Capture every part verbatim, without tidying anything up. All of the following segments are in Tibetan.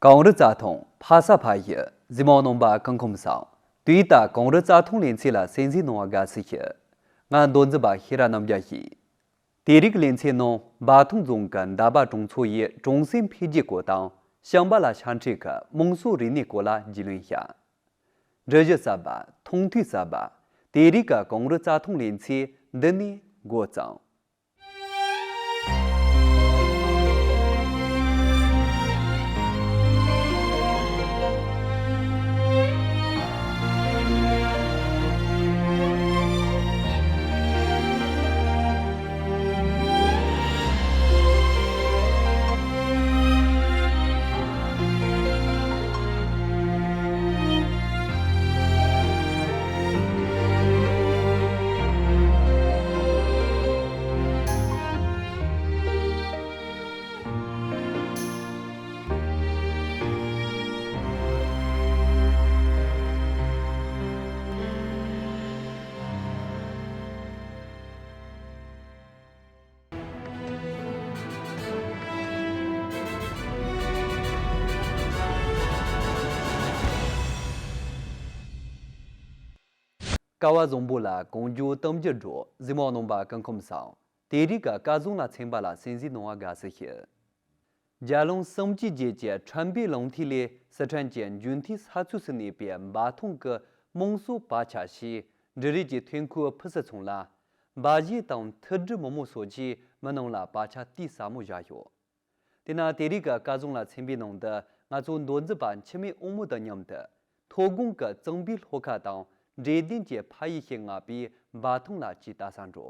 གངས་རི་རྩྭ་ཐང་ཕ་ས་ཕ་ཡུལ། གཟིགས་མོ་རྣམ་པ་སྐུ་ཁམས་བཟང་། དུས་ད་གངས་རི་རྩྭ་ཐང་ལེ་ཚན་ལ་གསན་གཟིགས་གནང་བ་དགའ་བསུ་ཞུ། ང་མདོ་འཛིན་པ་ཤེས་རབ་རྣམ་རྒྱལ་ཡིན། དེ་རིང་གི་ལེ་ཚན་ནང་འབའ་ཐང་རྫོང་གི་འདམ་པ་གྲོང་ཚོ་ཡི་གྲོང་གསེབ་འཕེལ་རྒྱས་སྐོར་དང་། བྱམས་པ་ལ་ཤ་འཕྲད་ཀྱི་དམངས་སྲོལ་རིག་གནས་སྐོར་ལ་རྒྱུས་ལོན་བྱ། འབྲི་གཞི་གསར་པ། མཐོང་ཐོས་གསར་པ། དེ་རིང་གི་གངས་རི་རྩྭ་ཐང་ལེ་ཚན་འདི་ནས་འགོ་བརྩམས། ཀ་བ་བཟང་པོ་ལ་གངས་ལྗོངས་གཏམ་རྒྱུད་སྒྲོག་གཟིགས་མོ་རྣམ་པ་སྐུ་ཁམས་བཟང་། དེ་རིང་གི་སྐལ་བཟང་ལ་ཚན་པ་ལ་གསན་གཟིགས་གནང་བ་དགའ་བསུ་ཞུ། རྒྱལ་གླིང་གསུམ་བཅུའི་རྗེས་ཀྱི་ཁྲོན་པའི་གླང་མཐིལ་ལས་སི་ཁྲོན་གྱི་འཇུ་མཐའི་ས་མཚམས་སུ་གནས་པའི་འབའ་ཐང་གི་དམངས་སྲོལ་བག་ཆགས་ཤིག་འབྲུ་རིགས་ཀྱི་ཐོན་ཁུངས་ཕུད་སུ་ཚོང་ལ། འབའ་གཞས་དང་མཐུ་སྒྲིལ་མི་མང་སོགས་ཀྱིས་མི་རྣམས་ལ་བག་ཆགས་གཏིང་ཟབ་མོ་བཞག་ཡོད། དེས་ན་དེ་རིང་གི་སྐལ་བཟང་ལ་ཚན་པའི་ནང་དུ་ང་ཚོ་མདོ་འཛིན་པ་འཆི་མེད་དབང་མོ་དང་མཉམ་དུ། མཐོ་སྒང་གི་གཙང་པོའི་ལྷོ་ཁ་དང་འབྲས་ལྡན་གྱི་ཕ་ཡུལ་ཞིག་མངའ་བའི་འབའ་ཐང་ལ་ཅིག་ལྟ་ས་འགྲོ།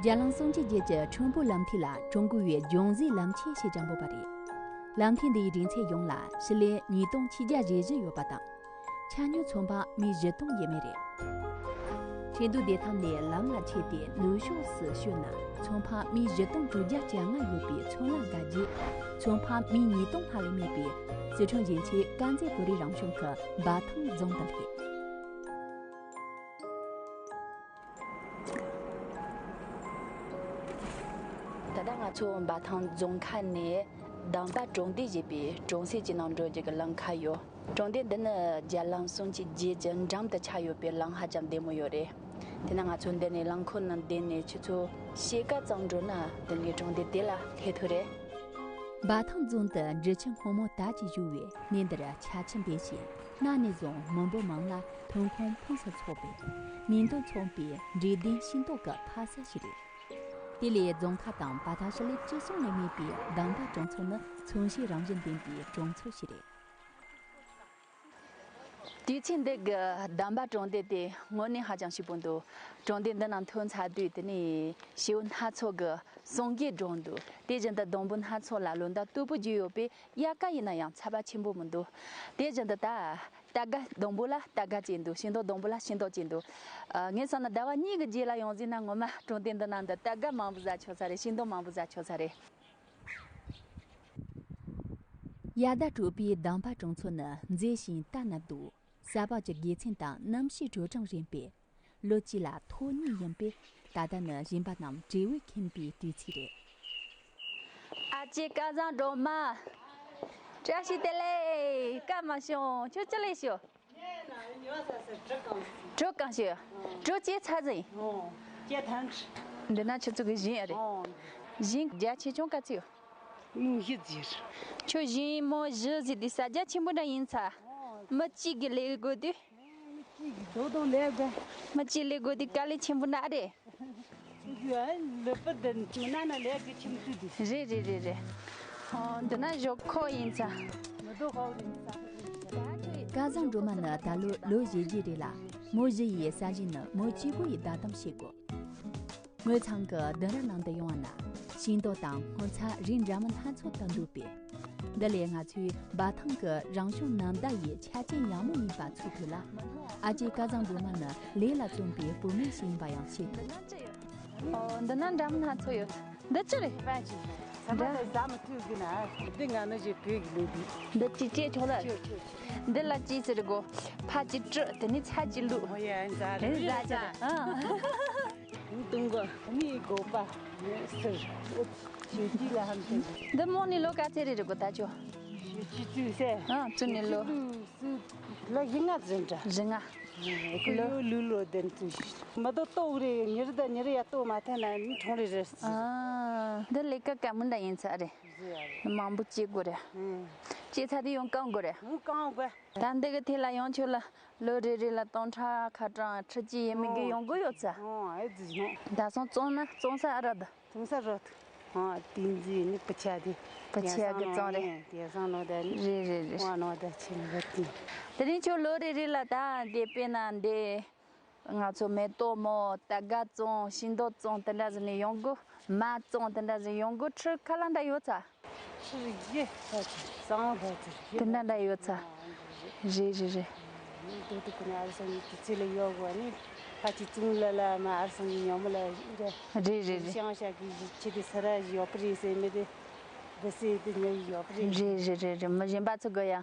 རྒྱལ་གླིང་གསུམ་བཅུའི་རྗེས་ཀྱི་ཁྲོན་པའི་གླང་མཐིལ་ལ་ཀྲུང་གོའི་ལྗང་གཟིགས་ལམ་ཆེན་ཞེས་ཀྱང་འབོད་པ་རེད། ལམ་མཐིལ་འདིའི་རིང་ཚད་ཡོངས་ལ་ཞི་ལི་ཉིས་སྟོང་ཆིག་བརྒྱ་རེ་བཞི་ཡོད་པ་དང་། ཆ་སྙོམས་ཚོང་འཕར་མི་བཞི་སྟོང་ཡས་མས་རེད། ཁྲིན་ཏུའུ་བདེ་ཐང་ནས་ལམ་ལ་ཆས་ཏེ་ནུབ་ཕྱོགས་སུ་བྱོན་ན། ཚོང་འཕར་མི་བཞི་སྟོང་དྲུག་བརྒྱ་གྱ་ལྔ་ཡོད་པའི་ཚོང་ལམ་བརྒལ་རྗེས། ཚོང་འཕར་མི་ཉིས་སྟོང་ལྷག་ལས་མེད་པའི་སི་ཁྲོན་གཞིས་ཆགས་དཀར་མཛེས་བོད་རིགས་རང་གཞུང་གི་འབའ་ཐང་རྫོང་དུ་སླེབས། ད་ལྟ་ང་ཚོ་འབའ་ཐང་རྫོང་ཁག་ནས་འདམ་པ་གྲོང་སྡེ་ཞེས་པའི་གྲོང་གསེབ་ཅིག་ནང་འགྲོ་རྒྱུ་གི་ལམ་ཁ་ཡོད། གྲོང་སྡེ་འདི་ནི་རྒྱལ་གླིང་གསུམ་བཅུའི་རྗེས་ཀྱི་འགྲམ་དུ་ཆགས་ཡོད་པའི་ལམ་ཧ་ཅང་བདེ་མོ་ཡོད་རེད། དེ་ན་ང་ཚོ་འདི་ནས་རླངས་འཁོར་ནང་བསྡད་ནས་ཆུ་ཚོད་ཕྱེད་ཀ་ཙམ་འགྲོ་ན་དེ་ནས་གྲོང་སྡེ་དེ་ལ་སླེབས་ཐུབ་རེད། འབའ་ཐང་རྫོང་དུ་འབྲི་ཆུ་སྔོན་མོ་དར་གྱིས་བཞུ་བའི་གནས་འདིར་ཆར་ཆུ་འབེལ་ཞིང་གནའ་ནས་བཟུང་མི་འབོར་མང་ལ་ཐོན་ཁུངས་ཕུན་སུམ་ཚོགས་པའི་མིང་དོན་མཚུངས་པའི་འབྲས་ལྡན་ཤིང་ཏོག་གི་ཕ་ས་ཞིག་རེད། དེ་ལས་རྫོང་ཁག་དང་བར་ཐག་ཞི་ལི་བཅུ་གསུམ་ལས་མེད་པའི་འདམ་པ་གྲོང་ཚོ་ནི་མཚོན་བྱེད་རང་བཞིན་ལྡན་པའི་གྲོང་ཚོ་ཞིག་རེད། དུས་ཚོད་འདི་གི་འདམ་པ་གྲོང་སྡེ་དེ་དངོས་གནས་ཧ་ཅང་སྐྱིད་པོ་འདུག་གྲོང་སྡེ་འདི་ནང་ཐོན་ཚར་དུས་དེ་ནས་བྱིའུ་སྣ་ཚོགས་ཀྱི་སངས་རྒྱས་སྒྲོན་འདུག་དེ་བཞིན་དུ་སྡོང་པོ་སྣ་ཚོགས་ལ་ལོ་འདབ་སྟུག་པོ་རྒྱས་ཡོད་པས་དབྱར་ཁ་ཡིན་ན་ཡང་ཚ་བ་ཆེན་པོ་མི་འདུག་དེ་བཞིན་དུ་ད་སྟར་ཁ་སྡོང་པོ་ལ་སྟར་ཁ་ཅིག་འདུག་ཤིང་ཏོག་སྡོང་པོ་ལ་ཤིང་ཏོག་ཅིག་འདུག་ཨ། ངས་བསམ་ན་ཟླ་བ་གཉིས་ཀྱི་རྗེས་ལ་ཡོང་ཟིན་ན་ངོ་མ་གྲོང་སྡེ་འདི་ནང་དུ་སྟར་ཁ་མང་པོ་ཟ་ཆོག་ས་རེད། ཤིང་ཏོག་མང་པོ་ཟ་ཆོག་ས་རེད། དབྱར་ཟླ་དྲོ་པའི་འདམ་པ་གྲོང་ཚོ་ནི་མཛེས་ཤིང་ལྟ་ན་སྡུག་ས་ཕག་གི་དགེ་མཚན་དང་གནམ་གཤིས་དྲོ་གྲང་རན་པས། ལོ་གཅིག་ལ་ཐོ་གཉིས་ཡིན་པས། ད་ལྟ་ནི་གཞན་པ་རྣམས་བྲེལ་བས་ཁེངས་པའི་དུས་ཚིགས་རེད། ཨ་ཅེ་སྐལ་བཟང་སྒྲོལ་མ། བཀྲ་ཤིས་བདེ་ལེགས། སྐར་མ་བྱུང་། ཁྱོད་ཅི་ལས་ཤོག་གྲོ་གང་ཤོད། གྲོ་ཅེ་ཚ་ཟིན། འདི་ན་ཁྱོད་ཚོ་གི་བཞིན་ཨ་རེད། བཞིན་རྒྱ་ཆེ་ཆུང་ག་ཚོད་ཡོད། མོ་བཞི་ཟེར། ཁྱོད་བཞིན་མོ་བཞི་ཟེར་དུས་ས་རྒྱ་ཆེན་པོ་འདྲ་ཡིན་ཚ། མི་གཅིག་གི་ལས་དགོས་དུས། མི་གཅིག་གི་དོ་དོ་ལས་དགོས། མི་གཅིག་ལས་དགོས་དུས་དཀའ་ལས་ཆེན་པོ་འདྲ་ཨ་རེད། ལུས་པོ་འདི་ན་ན་ལས་ཀྱི་ཁྱིམ་དུ་འདི། རེད་རེད་རེད་རེད། ཨོ་འདི་ན་ཞོག་ཁོག་ཡིན་ཚ། མི་དོ་ཁོག་ཡིན་ཚ། སྐལ་བཟང་སྒྲོལ་མ་ནི་ད་ལོ་ལོ་བཞི་བརྒྱད་རེད་ལ། མོ་བཞི་ཡི་ས་གཞི་ནི་མོ་གཅིག་པུ་ཡིས་བདག་དམ་བྱེད་དགོས། ངོས་ཚང་གི་ལྡུམ་ར་ནང་དུ་ཡོང་བ་ན་ཤིང་ཏོག་དང་སྔོ་ཚལ་རིགས་འདྲ་མིན་སྣ་ཚོགས་དང་འདུས་པས། འདི་ལས་ང་ཚོས་འབའ་ཐང་གི་རང་བྱུང་ནམ་ཟླ་ཡི་ཆ་རྐྱེན་ཡག་མོ་ཡིན་པ་ཚོར་ཐུབ་ལ། ཨ་ཅེ་སྐལ་བཟང་སྒྲོལ་མ་ནི་ལས་ལ་བརྩོན་པའི་བུད་མེད་ཞིག་ཡིན་པ་ཡང་ཤེས་ཐུབ། ཨོ་འདི་ན་འདྲ་མིན་སྣ་ཚོགས་ཡོད། འདི་ཅི་རེད། ས་མ་ལ་ཟ་མི་ཐུབ་གི་ན། འདི་ང་ནི་ཞེ་བོད་ཀྱི་ལུགས་འདི། འདི་ཅི་ཅེ་ཆོག་ལ། ཆོག་ཆོག་ཆོག་འདི་ལ་ཅི་ཟེར་གོ། ཕ་ཅི་བཀྲུ་དེ་ནི་ཚ་ཅི་བླུག་ཨོ་ཡ་ཟ་རེད། ཟ་ཅི་རེད། ཨ། ཏུང་གོ་ནི་གོ་པ་ནི་སིར་ཆོས་ཀྱི་ལ་ཧམ་ཏེ། འདི་མོ་ནི་ལོ་ག་ཚད་རེད་རེད་གོ་ད་ཆོ། ཆོས་ཀྱི་ཚུལ་སེ། ཨ་ཚུ་ནི་ལོ། ལ་བཞི་ལྔ་ཟིན་འདྲ། བཞི་ལྔ། ཁོ་ལོ་ལུ་ལོ་དན་ཚུལ་ཞིག་མ་དོ་ཏོག་རེ་ཉེར་ད་ཉེར་ཡ་ཏོག་མ་ཐན་ན་ནི་ཁྲོང་རེ་རེ། ཨ་འདི་ལས་ཀ་ཀ་མུན་ད་ཡིན་ཚ་རེད། མང་པོ་སྐྱེ་དགོས་རེད། སྐྱེ་ཚ་དེ་ཡང་བཀང་དགོས་རེད། ཡང་བཀང་དགོས། ད་འདི་གི་ཐད་ལ་ཡང་ཁྱོད་ལ་ལོ་རེ་རེ་ལ་སྟོང་ཕྲག་ཁ་གྲངས་ཁྲི་གཅིག་ཡས་མས་གི་ཡོང་སྒོ་ཡོད་ཚ། ཨོ་ཨེ་ཙི་ཡོང་། ད་སོང་བཙོང་ན་བཙོང་ས་ཨ་ར་ད། བཙོང་ས་རོ་ད། ཨོ་དེ་འཛི་ནི་པུ་ཆ་དེ། པུ་ཆ་གི་བཙོང་རེད། དེ་སང་ནོ་ད་ནི། རེད་རེད་རེད། ཨོ་ནོ་ད་ཆེ་ནི་བ་དེ། དེ་རིང་ཁྱོད་ལོ་རེ་རེ་ལ་ད་འདི་དཔེར་ན་འདི། ང་ཚོ་མེ་ཏོག་མོ་ད་ག་བཙོང་ཤིང་ཏོག་བཙོང་དེ་འདྲ་ཟིག་ནས་ཡོང་སྒོ། མ་བཙོང་དེ་འདྲ་ཟིག་ཡོང་སྒོ་ཁྲི་ཁ་ལ་འདྲ་ཡོད་ཚ། ཆུ་ཡི་ཧ་ཅི་གཙང་ཧ་ཅི་ཡི། དེ་འདྲ་འདྲ་ཡོད་ཚ། རེད་རེད་རེད། ནི་དོ་དུ་ཀུན་ཨར་སང་ཉི་དུ་ཚེ་ལ་ཡོད་གོ་ནི་ཧ་ཅི་ཙུང་ལ་ལ་མ་ཨར་སང་ཉི་ཉོ་མ་ལ་རེད། རེད་རེད་རེད། ཤང་ཤ་གི་ཡི་ཆེ་དེ་ས་ར་ཡོད་པ་རེད་ཟེར་མི་དེ་དེ་སེ་དེ་ཉོ་ཡོད་པ་རེད། རེད་རེད་རེད་རེད། མི་གཞན་པ་ཚོ་གོ་ཡ་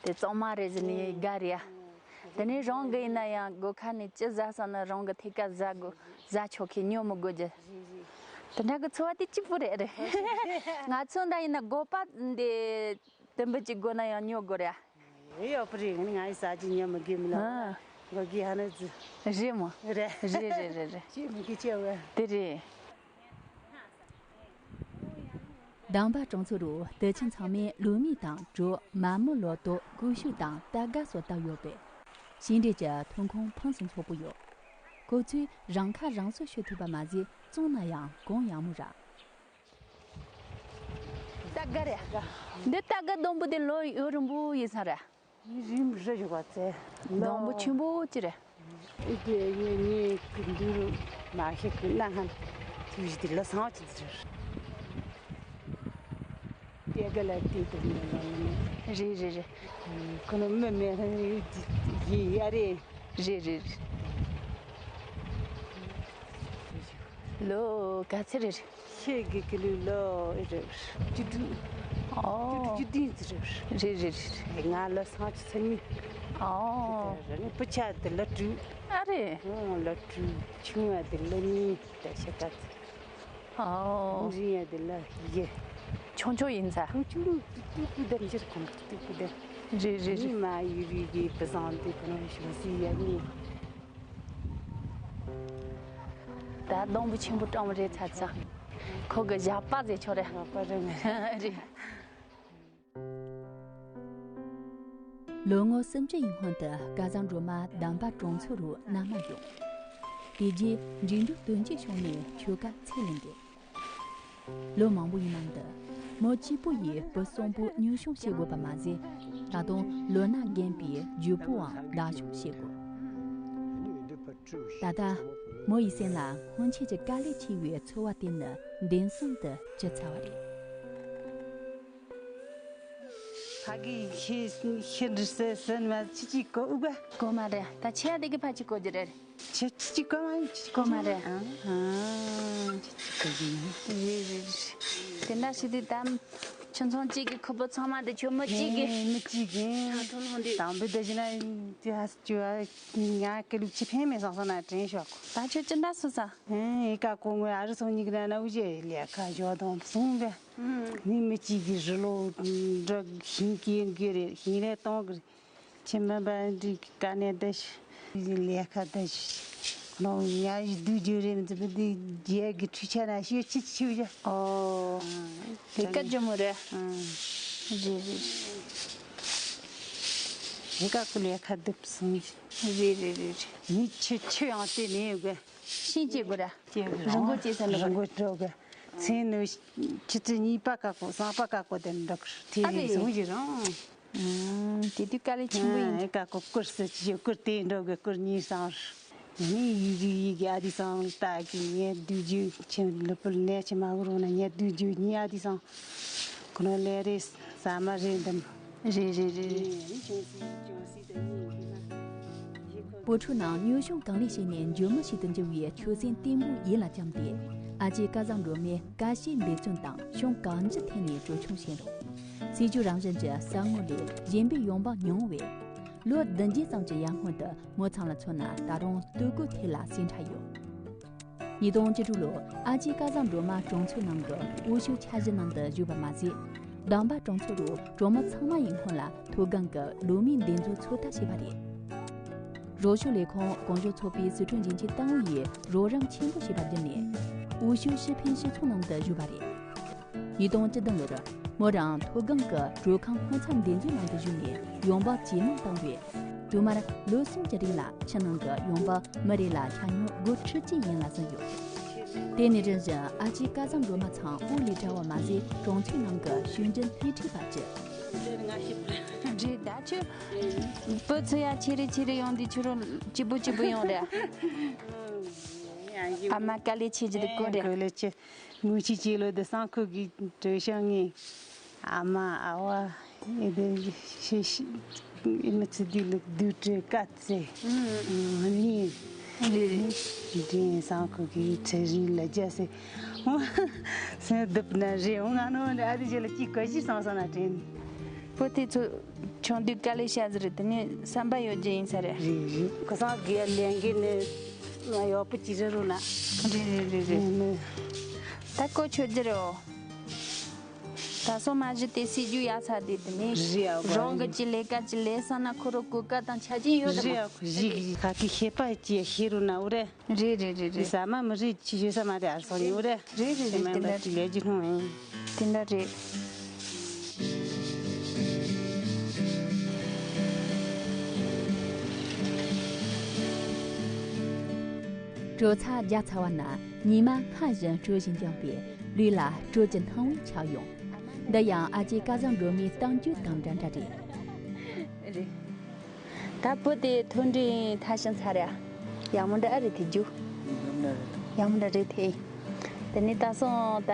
དེ་གཙང་མ་རེད་ཟེར་ནི་དགའ་རེད་ཡ། དེ་ནས་རང་གི་ཡིན་ན་ཡང་སྒོ་ཁ་ནས་ཅི་ཟ་ས་ན་རང་གི་ཐད་ཀ་ཟ་དགོས། ཟ་ཆོག་གི་ཉོ་མི་དགོས་རྒྱུ། རེད་རེད། དེ་འདྲ་གི་འཚོ་བ་དེ་གཅིག་པུ་རེད་རེད། ང་ཚོ་འདྲ་ཡིན་ན་སྒོ་པ་འདི་དུམ་བུ་གཅིག་དགོས་ན་ཡང་ཉོ་དགོས་རེད། ཡོད་པ་རེད། ང་ཡི་ཟ་གི་ཉོ་མི་དགོས་མི་ལ། ཨ། སྒོ་གི་ཧ་ན་ཟི། རེད་མོ། རེད། རེད་རེད་རེད་རེད། ཅི་མི་གི་ཅི་བ། དེ་རེད། དམ་པ་གྲོང་ཚོ་རུ་དུད་ཆེན་ཚང་མས་ལུག་མིག་དང་གྲོ་མ་མོ་ལོ་ཏོག་ཀུ་ཤུ་དང་སྟར་ག་སོགས་བཏབ་ཡོད་པས། ཤིང་འབྲས་ཀྱི་ཐོན་ཁུངས་ཕུན་སུམ་ཚོགས་པོ་ཡོད། ཁོ་ཚོས་རང་ཁ་རང་གསོ་ཤོད་ཐུབ་པ་མ་ཟད་བཙོང་ན་ཡང་གོང་ཡངས་མོ་རག་སྟར་ག་རེད། འདི་སྟར་ག་སྡོང་པོ་དེ་ལོ་ཡུན་རིང་པོ་ཡིན་ས་རེད། ཡུན་རིང་པོ་རེད་ཞུ་བ་ཚེ། སྡོང་པོ་ཆེན་པོ་ཅི་རེད། ཨི་དེ་ངས་ངས་ཀུན་འདུལ་མ་ཤེས་ཀུན་ན་ཧན་ཚུལ་ཞིག་དེ་ལ་སང་ཅི་ཟེར། དེ་ག་ལ་དེ་དེ་ནས་ལ་ནས། རེད་རེད་རེད། ཁོ་ནི་མི་མེད་ཧན་ཡི་ཡི་ཡ་རེད། རེད་རེད་རེད། ལོ་ག་ཚོད་རེད། ཤེས་དགོས་ཀྱི་ལུས་ལོ་ཨེ་རེད། བཅུ་དྲུག་ཨོ། བཅུ་དྲུག་བཅུ་བདུན་ཙམ་རེད། རེད་རེད་རེད། ང་ལོ་སང་ཆུ་ཚོད་གཉིས། ཨོ། རེད་ནི་བུ་ཆ་དེ་ལོ་དྲུག་ཨ་རེད། ཨོ་ལོ་དྲུག་ཆུང་བ་དེ་ལོ་གཉིས་དེ་ཤེས་ཀ་ཚེ། ཨོ། རིང་ཡ་དེ་ལོ་བཞི། ཆུང་ཆུང་ཡིན་ས། ཆུང་ཆུང་ཏུ་ཏུ་པུ་དེ་འཇིར་གོང་ཏུ་པུ་དེ། རེད་རེད་རེད། མི་མ་ཡུ་རི་གི་བུ་བཟང་དེ་གོང་ཞུ་སི་ཡ་གཉིས། ད་སྡོང་པོ་ཆེན་པོ་སྤྲང་བོ་རེད་ཚ་ཚ། ཁོ་གི་ཞགས་པ་ཟེར་ཆོག་རེད། ཞགས་པ་རེད་མེད། རེད། ལོ་ངོ་སུམ་ཅུ་ཡི་སྔོན་དུ་སྐལ་བཟང་སྒྲོལ་མ་དམ་པ་གྲོང་ཚོ་རུ་མནའ་མ་ཡོང་། དེ་རྗེས་འབྲིང་འབྲུག་དོན་གཅིག་གཞུང་ནས་ཆོས་བཀའ་ཚད་ལེན་གྱི། ལོ་མང་པོ་ཡི་ནང་དུ་མོ་གཅིག་པུ་ཡིས་བུ་གསུམ་པོ་མཉམ་སྲུང་བྱེད་དགོས་པ་མ་ཟད། ད་དུང་ལོ་ན་རྒན་པའི་ཇོ་བོའང་བདག་སྐྱོང་བྱེད་དགོས། ད་ལྟ་མོ་ཡི་སེམས་ལ་སྔོན་ཆད་ཀྱི་དཀའ་ལས་ཆེ་བའི་ཚོར་བ་དེ་ནི་བདེན་གསུམ་དུ་བཅུད་ཚར་བ་རེད། ཕ་གི་ཤི་ཤི་འདྲི་སེ་སེན་མ་ཆི་ཅི་གོ་ཨུ་ག་གོ་མ་རེད། ད་ཆེ་ཡ་དེ་གི་ཕ་ཅི་གོ་རྒྱུ་རེད། ཆི་ཅི་གོ་མ་ཆི་གོ་མ་རེད། ཨང་། ཨང་། ཆི་ཅི་གོ་གི་ཡིན། རེད་རེད་རེད། དེ་འདྲ་ཞིག་དེ་དམ་ཁྱོད་ཚང་གཅིག་གི་ཁོ་པོ་ཚང་མ་དེ་ཁྱོད་མི་གཅིག་གི་ཨེ་མི་གཅིག་གི་ད་ཐོང་ཐོང་དེ། དང་པོ་དེ་བཞིན་ན་དེ་ཧ་སི་ཅུ་ཨ་ང་ཀི་ལུག་ཅི་ཕན་མེད་སང་སང་ན་དྲན་ཤོག་ད་ཁྱོད་ཅི་འདྲ་སུ་ས། ཨེ་ཨེ་ཀ་ཀོ་ངོས་ཨ་རི་སོང་ཉིག་ན་ན་འུ་ཅེ་ལས་ཁ་ཞོ་དང་སོང་བས། ནི་མི་གཅིག་གི་རི་ལོ་འདྲ་ཤིང་སྐྱེ་གི་རེད། ཤིང་ལས་གཏོང་གི་རེད། ཁྱེད་མི་འབའ་འདི་ག་ནས་བསྡད་ཤི། ལས་ཁ་བསྡད་ཤི། ཁོ་ང་ཡི་སྡུག་རྒྱུ་རེད་མི་ཚེ་འདི་རྒྱལ་གི་ཁྲུས་ཆ་ན་ཤི་ཆི་ཆི་བྱ། ཨོ། ལས་ཀ་ཇོ་མོ་རེད། རེད་རེད། ལས་ཀ་ཀུ་ལས་ཁ་སྡུག་སོང་ཤི། རེད་རེད་རེད་རེད། ནི་ཆི་ཆི་ཡང་དེ་ནས་དགོས། ཤིང་སྐྱེ་དགོས་ར། སྐྱེ་དགོས་རང་མགོ་སྐྱེ་ས་འགྲོ་རང་མགོ་འགྲོ་དགོས། མཚན་ནི་ཆུ་ཚོད་གཉིས་པ་བཀག་གོ་གསང་པ་བཀག་གོ་དེ་འགྲོ་གི་རེད། དེ་ཨ་རེད་རེད་སོང་ཞིག་རང་། ཨང་། དེ་དུས་དཀའ་ལས་ཆེན་པོ་ཡིན། ཨ་བཀག་གོ་སྐོར་སི་ཆི་སྐོར་དེ་འགྲོ་གི་སྐོར་གཉིས་སང་། ནི་ཡི་གི་ཡི་གི་ཨ་དི་སང་ལྟ་གི་ངས་སྡུག་རྒྱུ་ཆེན་ལུ་པུར་ནས་ཆེ་མ་གུ་རུ་ན་ངས་སྡུག་རྒྱུ་གཉིས་ཨ་དི་སང་། ཁོ་ན་ལས་རེད་ས་མ་རེད་འདམ། རེད་རེད་རེད་རེད། བོད་ཕྲུག་རྣམས་མཉམ་ཞུགས་གང་ལེགས་བྱས་ནས་འཇོན་མི་ཞིག་ཏུ་འགྱུར་བའི་ཆོད་སེམས་བརྟན་པོ་ཡིད་ལ་བཅངས་ཏེ། ཨ་ཅེ་སྐལ་བཟང་སྒྲོལ་མས་དཀའ་སྤྱད་འབད་བརྩོན་དང་གཞུང་གང་ཅི་ཐད་ནས་གྲོས་ཆོད་བྱས་རུང་། སྲིད་ཇུས་རང་བཞིན་གྱི་ས་ངོ་ལས་གཞན་པའི་ཡོང་འབབ་ཉུང་བས། ལོ་བདུན་བརྒྱད་ཙམ་གྱི་ཡར་སྔོན་དུ་མོ་ཚང་ལ་མཚོན་ན་ད་རུང་སྟོད་གོས་ཐད་ལ་སེམས་ཁྲལ་ཡོད། ཉིས་སྟོང་བཅུ་དྲུག་ལོར་ཨ་ཅེ་སྐལ་བཟང་སྒྲོལ་མ་གྲོང་ཚོའི་ནང་གི་འོས་ཤོག་འཆར་གཞི་ནང་དུ་ཞུགས་པ་མ་ཟད། གདམས་པ་གྲོང་ཚོ་རུ་གྲོང་མི་ཚང་མ་ཡི་སྔོན་ལ་མཐོ་སྒང་གི་ལོ་མའི་འདེབས་འཛུགས་ཚོད་ལྟ་བྱས་པ་རེད། རོགས་སྐྱོར་ལས་ཁུངས་གོང་བཞུགས་ཚོགས་པའི་སི་ཁྲོན་འབྱུང་འཕྲིན་ཏང་ཨུ་ཡིས་རོགས་རམ་ཆེན་པོ་བྱས་པ་བརྒྱུད་ནས། འོས་ཤོག་ཕྱི་ཕན་ཕྱི་ཚུན་ནང་དུ་ཞུགས་པ་རེད། ཉིས་སྟོང་བཅུ་བདུན་ལོར་མོ་རང་མཐོ་སྒང་གི་དྲོད་ཁང་སྔོ་ཚལ་འདེབས་འཛུགས་ནང་དུ་ཞུགས་ནས་ཡོང་འབབ་ཇེ་མང་བཏང་བས། དུ་མར་ལོ་གསུམ་གྱི་རིང་ལ་ཕྱི་ནང་གི་ཡོང་འབབ་མི་རེ་ལ་ཤ་ཉོ་སྒོར་ཁྲི་གཅིག་ཡན་ལ་ཟིན་ཡོད། དེ་ནས་རིམ་བཞིན་ཨ་ཅེ་སྐལ་བཟང་སྒྲོལ་མ་ཚང་དབུ་ལས་གྲྭ་བ་མ་ཟད། གྲོང་ཚོའི་ནང་གི་ཤེས་ཡོན་སྣེ་ཁྲིད་པར་གྱུར། རེད་ད་ཁྱོད། བུ་ཚོ་ཡ་ཆེ་རེ་ཆེ་རེ་ཡོང་དུས་ཁྱོད་རང་སྐྱིད་པོ་སྐྱིད་པོ་ཡོང་རེད། ཨ་མ་དཀའ་ལས་ཆེ་གི་འདུག་གོ་རེད། དཀའ་ལས་ཆེ། མུ་ཆི་ཆི་ལོ་དེ་སང་ཁུ་གི་དྲོད་ཤང་ངེ། ཨ་མ་ཨ་བ་ཨེ་དེ་ཤི་ཤི་ཨེ་མི་ཚི་དི་ལུག་དུ་དྲོད་ཀ་ཚེ། ཨུ་ནི་རེད་རེད། དྲིན་སང་ཁུ་གི་ཚེ་རིང་ལ་རྒྱ་སེ། སེ་དུབ་ན་རེ་འོང་ང་ནོ་ཨ་དེ་ཞེ་ལ་ཅི་ག་ཞི་སང་སང་ན་དྲིན། བུ་དེ་ཚོ་ཆུང་དུས་དཀའ་ལས་བྱ་ཟེར་དེ་ནི་བསམ་པ་ཡོད་རྒྱུ་ཡིན་ས་རེད། རེད་རེད། ཁ་སང་གི་ལས་འགན་ནི་ཡག་པོ་ཅི་རེད་རུ་ན། རེད་རེད་རེད་རེད། ད་གོ་ཆོད་རྒྱུ་རེད་འོ། ད་སོ་མ་གཞི་དེ་སྲིད་ཇུས་ཡག་ཚ་དེ་དེ་ནི་རེད་ཡག་པོ་རང་གི་ཅི་ལས་ཀ་ཅི་ལས་ས་ན་ཁོ་རོ་གོ་ཀ་དང་ཆ་ཅན་ཡོད་རེད་རེད་མ། ཡག་པོ་གཞི་གི་ཁ་ཁི་ཤེས་པ་ཅི་ཤེས་རུ་ན་འུ་རེད། རེད་རེད་རེད་རེད། ཟ་མ་མི་རིགས་ཆི་ཞུ་ས་མ་རེད་ཨར་སོ་ཉིའུ་རེད། རེད་རེད་རེད། དེ་འདྲ་ལས་ཀྱི་ཁུང་ཡིན། དེ་འདྲ་རེད། དྲོད་ཚད་བརྒྱ་ཚ་བ་ན་ཉི་མ་སྔར་བཞིན་དྲོད་བཞིན་འགྱངས་པས་ལུས་ལ་དྲོད་ཀྱི་སྣང་བ་ཆགས་ཡོང་། འདི་ཡང་ཨ་ཅེ་སྐལ་བཟང་སྒྲོལ་མའི་གཏམ་རྒྱུད་དང་འདྲ་འདྲ་རེད། རེད། ད་བུ་དེ་མཐོ་འབྲིང་མཐར་ཕྱིན་ཚར་ཡ། ཡག་མོ་འདྲ་ཨ་རེད་དེ་རྒྱུ། ཡག་མོ་འདྲ་རེད་དེ། དེ་ནི་ད་སོང་ད་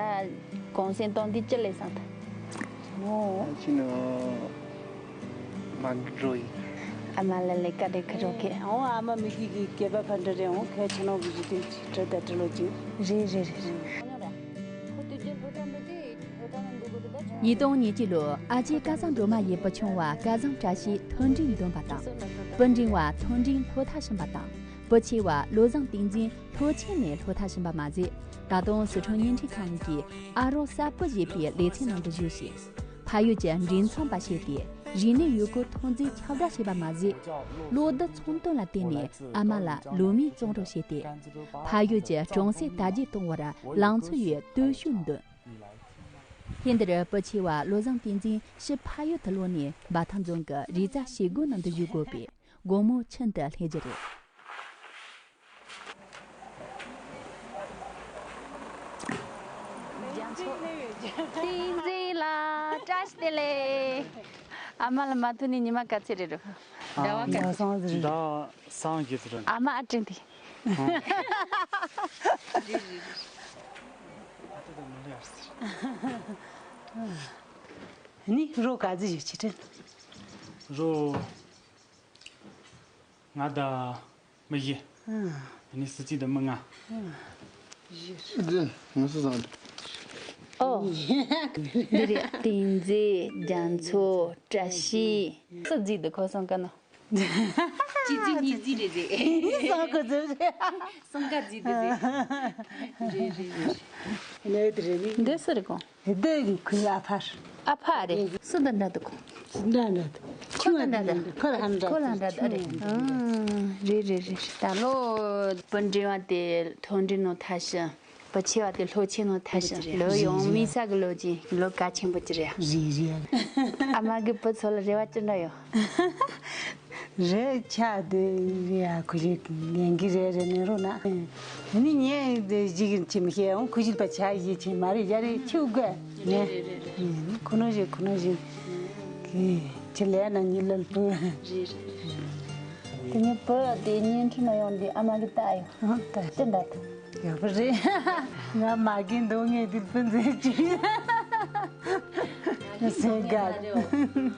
གུང་སེང་གཏོང་དུས་ཅི་ལས་སང་ད། ཨོ། ཅི་ནི་མ་འགྲོ་ཡི། ཨ་མ་ལ་ལས་ཀ་རེ་ཁ་རོག་གེ། ཨོ་ཨ་མ་མི་གི་གི་སྐེད་པ་ཕ་འདྲ་རེད་ཨོ་ཁ་ཆེ་ནོ་གི་གི་དེ་ཅི་འདྲ་ད་འདྲ་ལོ་ཅི། རེད་རེད་རེད་རེད། ཉིས་སྟོང་ཉེར་གཅིག་ལོར་ཨ་ཅེ་སྐལ་བཟང་སྒྲོལ་མ་ཡི་བུ་ཆུང་བ་སྐལ་བཟང་བཀྲ་ཤིས་མཐོ་འབྲིང་འདོན་པ་དང་། བུ་འབྲིང་བ་མཐོ་འབྲིང་སློབ་མཐར་ཕྱིན་པ་དང་། བུ་ཆེ་བ་བློ་བཟང་བསྟན་འཛིན་ལྷོ་ཆེན་ནས་སློབ་མཐར་ཕྱིན་པ་མ་ཟད། ད་དུང་སི་ཁྲོན་བརྙན་འཕྲིན་ཁང་གི་ཨ་རོགས་གསར་སྤོ་ཞེས་པའི་ལེ་ཚན་ནང་དུ་ཞུགས་ཤིང་། ཕ་ཡུལ་གྱི་མགྲིན་ཚབ་པ་བྱས་ཏེ་རིག་གནས་ཡུལ་སྐོར་ཐོན་རྫས་ཁྱབ་བསྒྲགས་བྱས་པ་མ་ཟད། གློག་རྡུལ་ཚོང་དོན་ལ་བརྟེན་ནས་ཨ་མ་ལ་ལོ་མའི་བཙོང་རོགས་བྱས་ཏེ། ཕ་ཡུལ་གྱི་གྲོང་གསེབ་དར་རྒྱས་གཏོང་བར་ལང་ཚོ་ཡི་སྟོབས་ཤུགས་འདོན། ཐེངས་འདིར་བུ་ཆེ་བ་བློ་བཟང་བསྟན་འཛིན་ཕྱིར་ཕ་ཡུལ་དུ་ལོག་ནས་འབའ་ཐང་རྫོང་གི་རེས་གཟའ་བྱེད་སྒོ་ནང་དུ་ཞུགས་དགོས་པས་དགོང་མོ་ཁྱིམ་དུ་སླེབས་རྒྱུ་རེད། བསྟན་འཛིན་ལགས་བཀྲ་ཤིས་བདེ་ལེགས། ཨ་མ་ལ་མ་ཐུག་ནས་ཉི་མ་ག་ཚོད་རེད་འགྲོ། ཟླ་བ་ག་ཚོད། ཟླ་བ་སང་གི་ཚོད་རེད། ཨ་མ་ཨ་ཀྲིན་དེ། ནི་རོ་ག་ཚོད་ཡོད་ཅི་དྲན། རོ། ང་དང་མི་བཞི། ཨ་ནི་སི་ཙི་དང་མི་ལྔ། ཨ་ཙི། ང་སུ་བཟང་། ཨོ། འདི་རེད། བསྟན་འཛིན། རྒྱ་མཚོ། བཀྲ་ཤིས། སུ་རྫིག་འདུག་ཁོ་སོང་ཀ་ནོ། གཅིག་རྫིག་གཉིས་རྫིག་རེད་རེད། སོང་ཀ་རྫིག་རེད། སོང་ཀ་རྫིག་འདུག་རེད། རེད་རེད་རེད། ནས་དེ་རེད་ནི། འདི་སུ་རེད་གོང་། འདི་ཁོའི་ཨ་ཕར། ཨ་ཕ་རེད། སུ་དང་འདྲ་འདུག་གོང་། འདྲ་འདྲ་འདུག་ཁོ་དང་འདྲ་འདྲ། ཁོ་ལ་ཧ་འདྲ། ཁོ་ལ་འདྲ་འདྲ་རེད། ཨང་། རེད་རེད་རེད། ད་ལོ་བུ་འབྲིང་བ་དེ་མཐོ་འབྲིང་ནང་མཐར་ཕྱིན། བུ་ཆེ་བ་དེ་ལྷོ་ཆེན་ནང་མཐར་ཕྱིན། ལོ་ཡོང་མི་ས་གི་ལོ་ཅིག་ལོ་གལ་ཆེན་པོ་ཅིག་རེད། རེད་རེད། ཨ་མ་གི་བུ་ཚོ་ལ་རེ་བ་ཅི་འདྲ་ཡོད། རེད་ཆགས་དེ་རེད་ཡ། ཁུ་ཞིག་ངན་གི་རེད་རེད་ནས་རོ་ན། ནི་ངས་དེ་ཞིག་ཅི་མི་ཤེས་འོང་ཁུ་ཞིག་པ་ཆ་ཡི་ཆེ་མ་རེད་ཡ་རེད་ཆེ་དགོས་ནས། ཁུ་ནོ་ཞིག་ཁུ་ནོ་ཞིག་གི་ཆེ་ལས་ན་ཉི་ལ་ལ་པོ། དེ་ནི་བུ་དེ་བརྙན་འཕྲིན་ལ་ཡོང་དུས་ཨ་མ་གི་ལྟ་ཡོང་ལྟ་དེ་འདྲ་དང་། ཡག་པོ་རེད། ང་མ་རྒན་འདུག་ངས་འདིར་སྤུན་མཛད་ཅིག་ཟེར་དགའ།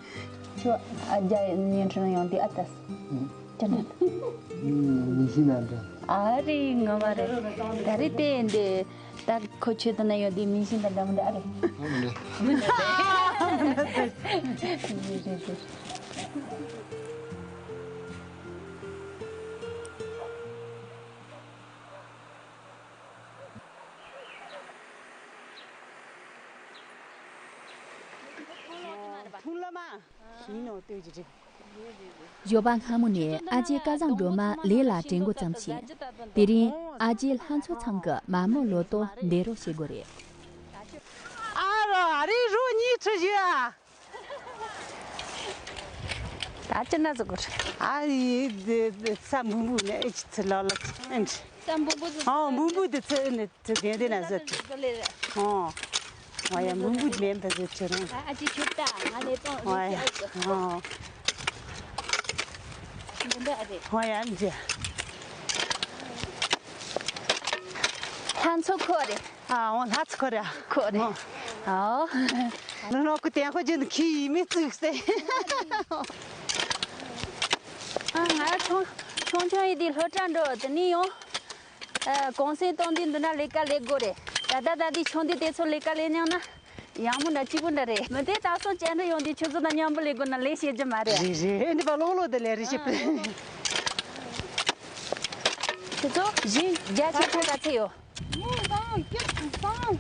ཁྱོད་ཨ་རྒྱ་བརྙན་འཕྲིན་ཡོང་དུས་ཨ་ཏ། ཅི་འདྲ། མི་ཤི་ན་འདྲ། ཨ་རེ་ངོ་མ་རེད། ད་རེས་དེ་འདི་ད་ཁོ་ཆོས་དང་ན་ཡོད་དེ་མི་ཤི་ན་འདྲ་མི་འདྲ་ཨ་རེ། རེད་རེད་རེད། ཐུང་ལ་མ། ཤིང་ནོ་ལྟོས་ཀྱི་རེད། ཞོགས་པ་སྔ་མོ་ནས་ཨ་ཅེ་སྐལ་བཟང་སྒྲོལ་མ་ལས་ལ་བྲེལ་འགོ་བརྩམས་ཤིང་། དེ་རིང་ཨ་ཅེ་ལྷ་མཚོ་ཚང་གི་མ་རྨོས་ལོ་ཏོག་འདེད་རོགས་བྱེད་དགོས་རེད། ཨ་རོ། ཨ་རི་རུ་གཉིས་ཁྲི་བཞི་ཨ། ད་ཅི་འདྲ་ཟེར་དགོས་རེད། ཨ་ཡི་དེ་དེ་ས་འབུམ་འབུམ་ནས་ཨེ་ཅི་ཚི་ལ་ལ་ཨེ་འདྲ། ས་འབུམ་འབུམ་ཟེར། ཨོ་འབུམ་འབུམ་དེ་ཚི་ནས་ཚི་དེ་དེ་ན་ཟེར་ཚི། ཨོ། ཨ་ཡ་འབུམ་འབུམ་མེད་པ་ཟེར་ཚི་རང་། ཨ་ཅེ་ཁྱོད་ད་ང་ལས་གཏོང་། ཨོ་ཡ། ཨོ། འདི་འདྲ་རེད། ཨོ་ཡ་འདི། ལྷ་མཚོ་ཁོ་རེད། ཨ་འོ་ལྷ་མཚོ་ཁོ་རེད། ཁོ་རེད། ཨོ། ཨོ། ནུ་ནོ་ཀུ་ཏན་ཁོ་ཇིན་ཁི་ཡི་མི་ཙུག་སེ། ཨ་ང་ཆུང་ཆུང་ཆུང་ཡི་དེ་སློབ་གྲྭ་འགྲོ་དེ་ནས་ཡོང་། ཨ་གུང་སེང་གཏོང་དུས་འདི་འདྲ་ལས་ཀ་ལས་དགོས་རེད། ད་ལྟ་ད་དེ་ཆུང་དུས་དེ་ཚོ་ལས་ཀ་ལས་མྱོང་ན་ཡག་མོ་འདྲ་སྐྱིད་པོ་འདྲ་རེད། མི་དེ་ད་སོང་བཅར་འདྲི་ཡོང་དུས་ཁྱོད་ཚོ་དང་མཉམ་པོ་ལས་དགོས་ན་ལས་བྱེད་རྒྱུ་མ་རེད། རེད་རེད། ཨེ་འདི་པ་ལོག་ལོག་དེ་ལས་རེད་ཤི་པ། ཁྱོད་ཚོ་ཞིང་རྒྱ་ཆེ་ཆུང་ག་ཚད་ཡོད། ངོ་བཏང་སྐྱིད་བཏང་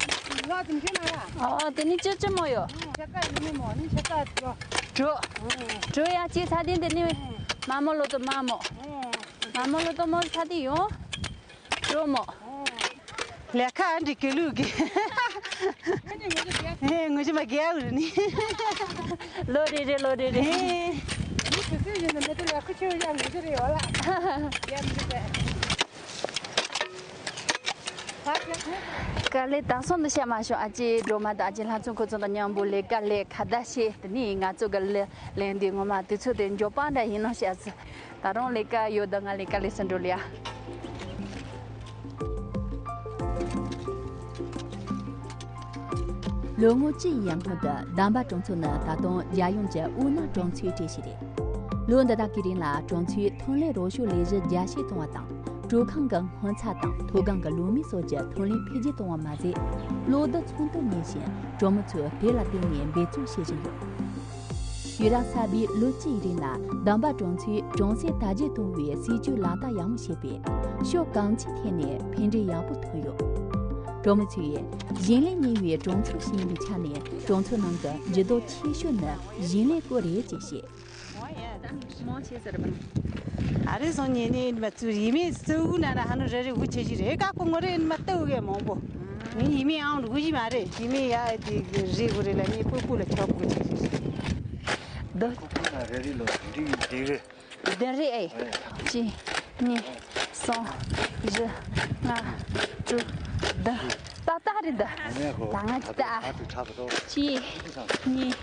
ལ་དུ་འཇུ་ན་ཡ། ཨོ་དེ་ནི་ཅི་ཅི་མོ་ཡོད། ཆ་ཀ་ཡིན་མི་མོ་ནི་ཆ་ཀ་དྲོ། དྲོ། དྲོ་ཡ་ཅི་ཚ་དེ་འདི་ནི་མ་མོ་ལོ་དུ་མ་མོ། མ་མོ་ལོ་དུ་མོ་ཚ་དེ་ཡོང་། དྲོ་མོ། ལས་ཁ་འདྲི་གི་ལུག་གི། ཨེ་ངོ་ཅི་མ་རྒྱལ་བུ་ནི། ལོ་རེ་རེ་ལོ་རེ་རེ། ཨེ། ནི་དུ་སུ་ཡིན་ནི་མི་དུ་ལས་ཁུ་ཆེ་བ་ཡ་ངོ་ཅི་རེ་ཡོད་ལ། ཡ་མི་དུ་བས། དཀའ་ལས་དང་སོང་དུ་བཤད་མ་བྱུང་། ཨ་ཅེ་སྒྲོལ་མ་དང་ཨ་ཅེ་ལྷ་མཚོ་ཁོ་ཚོ་དང་མཉམ་པོ་ལས་ཀ་ལས་ཁ་བརྡ་བྱས། དེ་ནས་ང་ཚོ་གི་ལས་ལས་འདི་ངོ་མ་དུས་ཚོད་དེ་མགྱོགས་པ་འདྲ་ཡིན་ནོ་བཤད་ཟེར། ད་རུང་ལས་ཀ་ཡོད་ད་ང་ལས་ཀ་ལས་སུ་འགྲོ་ལ་ཡ། ལོ་ངོ་བཅུ་ཡི་ཡར་སྔོན་དུ་འདམ་པ་གྲོང་ཚོ་ནི་ད་དུང་རྒྱལ་ཡོངས་ཀྱི་དབུལ་ནག་གྲོང་ཚོའི་གྲས་ཤིག་རེད། ལོ་འདི་དག་གི་རིང་ལ་གྲོང་ཚོས་ཐོན་ལས་རོགས་སྐྱོར་ལས་གཞི་རྒྱ་སྐྱེད་གཏོང་བ་དང་། དྲོད་ཁང་གི་སྔོ་ཚལ་དང་མཐོ་སྒང་གི་ལུག་མིག་སོགས་ཀྱི་ཐོན་ལས་འཕེལ་རྒྱས་གཏོང་བ་མ་ཟད། གློག་རྡུལ་ཚོང་དུ་གཉེར་ཞིང་། གྲོང་མི་ཚོས་དེ་ལ་བརྟེན་ནས་འབད་བརྩོན་བྱེད་བཞིན་ཡོད། ཡུན་རིང་ས་པའི་ལོ་གཅིག་རིང་ལ་འདམ་པ་གྲོང་ཚོས་གྲོང་གསེབ་དར་རྒྱས་གཏོང་བའི་སྲིད་ཇུས་ལག་བསྟར་ཡག་མོ་བྱས་པས། ཕྱོགས་གང་ཅིའི་ཐད་ནས་ཕན་འབྲས་ཡག་པོ་ཐོན་ཡོད། གྲོང་མི་ཚོས་ཞིང་ལས་གཉེར་བའི་གྲོང་ཚོ་ཞིག་ཡིན་པའི་ཆ་ནས། གྲོང་ཚོ་ནང་གི་འགྱུར་ལྡོག་ཆེ་ཤོས་ནི་ཞིང་ལས་སྐོར་རེད་ཅེས་བཤད། ཨ་རེ་སོང་ཉེ་ནས་མ་ཚུར་ཡིན་མིན་སུ་འུ་ན་ན་ཧ་ནུ་རེ་རེ་འུ་ཆེ་ཞིག་རེ་ཀ་ཀོ་ངོ་རེ་མ་ལྟ་འུ་གེ་མང་པོ། ངས་ཡིན་མིན་ཨང་འུ་ཞིག་མ་རེད། ཡིན་མིན་ཡ་དེ་རེ་གོ་རེ་ལ་ངས་པུ་པུ་ལ་ཆོག་གོ་ཆེ་ཞིག་རེད། འདི་ཁོ་ཁོ་ན་རེ་རེ་ལོ་འདི་འདི་གི། འདི་རེ་ཨེ། གཅིག་གཉིས་གསུམ་བཞི་ལྔ་དྲུག་བདུན། ཏག་ཏག་རེད་འདི། ད་ང་ཅི་ད། གཅིག་གཉིས་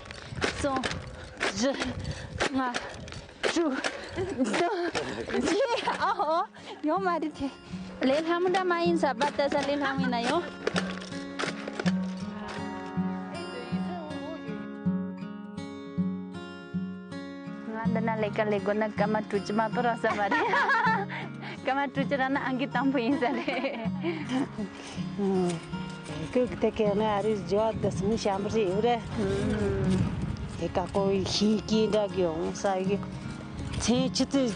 གསུམ་བཞི་ལྔ་དྲུག་བདུན། ཅི་ཨ་ཧོ། ཡོང་མ་རེད་དེ། ལས་སླ་མོ་འདྲ་མ་ཡིན་ས། བ་ལྟ་ས་ལས་སླ་མོ་ཡིན་ན་ཡོང་། ང་འདི་ན་ལས་ཀ་ལས་དགོས་ན་སྐར་མ་དྲུག་ཅུ་མ་གཏོགས་རག་ས་མ་རེད། སྐར་མ་དྲུག་ཅུ་རག་ན་ཨང་ཀི་དང་པོ་ཡིན་ས་རེད། ཀུ་ཀུ་དེ་ཀེ་ང་ཨ་རིས་ཇོ་དེ་སུ་ཤམ་རི་ཡོད་རེད། དེ་ཀ་ཀོ་ཤིང་སྐྱེས་འདྲ་གི་འོང་ས་གི། ཚན་ཆུ་ཚོད་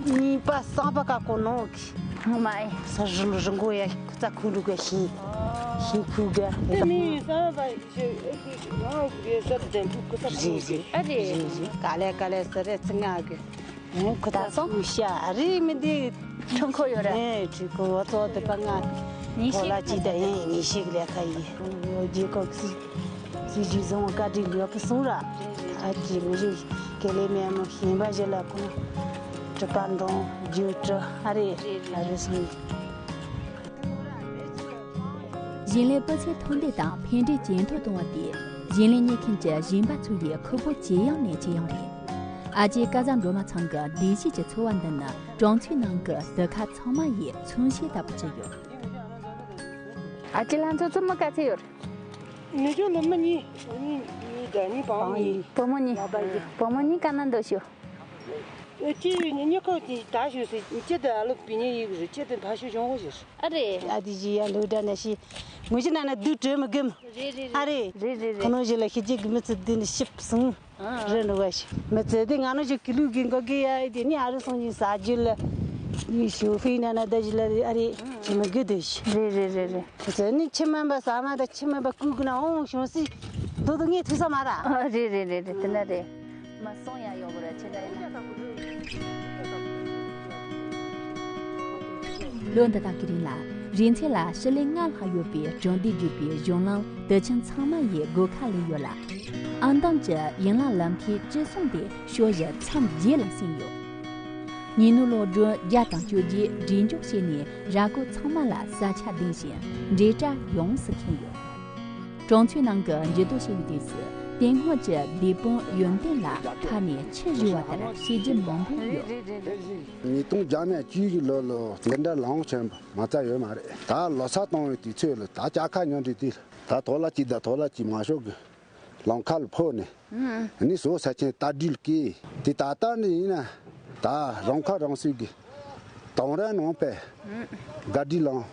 གཉིས་པ་གསང་པ་ཀ་ཀོ་ནོ་གི། ཧང་མ་ཨེ། ས་རི་རི་མགོ་ཡ་ཁུ་ཚ་ཁུ་འགྲོ་གི་ཤིང་། ཤིང་ཁུ་གི། དེ་མི་གསང་པ་ཞེ་ཨེ་ཤི་ང་གི་ས་དེ་འདུག་ཁུ་ཚ་ཁུ་རི་རི་ཨ་རེ། རི་རི་ཀ་ལེ་ཀ་ལེ་ས་རེ་ཚི་ང་གི། ཁོ་ད་སོང་། ཤ་རི་མི་འདི། ཁྲུང་ཁོ་ཡོད་ར། ཨེ་ཁྲུང་ཁོ་འོ་ཚོ་དེ་པ་ང་། ཉི་ཤུ་ཐོ་ལ་ཅི་ད་ཨེ་ཉི་ཤུ་ལས་ཁ་ཡི། རྒྱལ་ཁབ་སི་སི་ཇི་བཟུང་བཀའ་དྲིན་ཡོད་པ་སོང་ར། ཨ་ཅི་མི་རིགས་ཀེ་ལེ་མེ་མོ་ཤིང་པ་ཞིག་ལ་ཁོང་གྲུ་པ་འགྲོང་རྒྱུ་གྲུ་ཨ་རེ་ཨ་རེ་སོང་། ཞིང་ལས་སྤུས་ཚད་མཐོར་འདེགས་དང་ཕན་འབྲས་ཇེ་མཐོར་གཏོང་བ་དེ། ཞིང་ལས་གཉེར་མཁན་གྱི་ཞིང་པ་ཚོ་ཡི་ཁུར་པོ་ཇེ་ཡང་ནས་ཇེ་ཡང་རེད། ཨ་ཅེ་སྐལ་བཟང་སྒྲོལ་མ་ཚང་གི་བདེ་སྐྱིད་ཀྱི་འཚོ་བ་འདི་ནི་གྲོང་ཚོའི་ནང་གི་སྡེ་ཁག་ཚང་མ་ཡི་མཚོན་བྱེད་ལྟ་བུ་ཆགས་ཡོད། ཨ་ཅེ་ལྷ་མཚོ་ཚོ་མི་ག་ཚད་ཡོད། ནུ་ཅོ་ནུ་མི་གཉིས། མི་གཉིས་ད་གཉིས་བང་ཡིན། བུ་མོ་གཉིས། བུ་མོ་གཉིས་ག་ན་འདུག་ཤོག་ཨེ་ཅི་ཡོད་ཉི་ཉི་ཁོ་ཅི་ད་ཞུ་སི་ཅི་ད་ཨ་ལོ་པི་ཉི་ཡིག་རི་ཅི་ད་ཕ་ཤུ་ཞོང་གོ་ཞུ་སི། ཨ་རེ། ཨ་དི་ཇི་ཡ་ལུ་ད་ན་ཤི། མུ་ཅི་ན་ན་དུ་དྲོད་མི་གམ། རེ་རེ་རེ། ཨ་རེ། རེ་རེ་རེ། ཁོ་ནོ་ཞི་ལ་ཤི་ཅི་གི་མི་ཚི་དི་ནི་ཤིབ་སུང་། རེ་ནོ་བ་ཤི། མི་ཚི་དི་ང་ནོ་ཞི་ཀི་ལུ་གི་འགོ་གི་ཡ་ཨེ་དི་ནི་ཨ་རུ་སུང་ཡི་ས་ཇུ་ལ། ནི་ཤོ་ཧྥི་ན་ན་ད་ཞི་ལ་ཨ་རེ། ཅི་མི་གི་དུ་ཤི། རེ་རེ་རེ་རེ། ཚི་ནི་ཆི་མ་འབའ་ས་མ་ད་ཆི་མ་འབའ་ཀུ་ཀུ་ན་ཨོང་ཤོང་སི། དོ་དོ་ངས་ཐུག་ས་མ་ར། ཨ། རེད་རེད་རེད་རེད། དེ་འདྲ་རེད། མ་སོང་ཡ་ཡོད་ར་ཆེ་འདྲ་ཡིན། ལོ་འདི་དག་གི་རིང་ལ་རིན་ཆེན་ལ་ཕྱི་ལེ་ལྔ་ལྷག་ཡོད་པའི་གྲོང་སྡེ་བརྒྱུད་པའི་གཞུང་ལམ་དུད་ཆེན་ཚང་མ་ཡི་སྒོ་ཁ་ལས་ཡོད་ལ། ཨང་གཏམ་གྱི་ཡན་ལག་ལམ་ཁའི་སྤྱི་སྲུང་དེ་ཕྱོགས་བཞི་མཚམས་བརྒྱད་ལ་བསྲིངས་ཡོད། ཉིས་སྣོད་སློབ་གྲྭ་བརྒྱ་དང་བཅོ་བརྒྱད་སྒྲིག་འཇོག་བྱས་ནས་ར་སྐོར་ཚང་མ་ལ་ས་ཆ་ལྡིང་ཞིང་འབྲེལ་སྒྲ་ཡོངས་སུ་ཁེངས་ཡོད། གྲོང་ཚོའི་ནང་གི་འགྱུར་ལྡོག་ཆེ་བའི་དུས་སུ་དེ་སྔོན་གྱི་སྡེ་དཔོན་ཡོན་ཏན་ལ་ཁ་ནས་ཆུ་བཞུར་བ་ལྟར་བཤད་རྒྱུ་མང་པོ་ཡོད། ཉིས་སྟོང་བརྒྱ་མེད་བཅུ་ཡི་ལོ་ལོ་འདི་འདྲ་ལོངས་ཆེན་པོ་མ་རྩ་ཡོད་མ་རེད། ད་ལོ་གསར་གཏོང་བའི་དུས་ཚོད་ལ་ད་ལྕགས་མཁར་ཉོ་འདྲི་དུས་ད་དོ་ལ་གཅིག་ད་དོ་ལ་གཅིག་མ་ཤོག་གི་ལམ་ཁ་ལ་ཕོག་ནས། ཨ་ནི་ཟོག་ས་ཆེན་རྟ་སྒྲིལ་སྐྱེས། དེ་ད་ལྟ་འདི་ཡིན་ན་ད་རང་ཁ་རང་གསོ་གི་དོང་ར་ནང་པའི་དགའ་སྒྲིལ་ལང་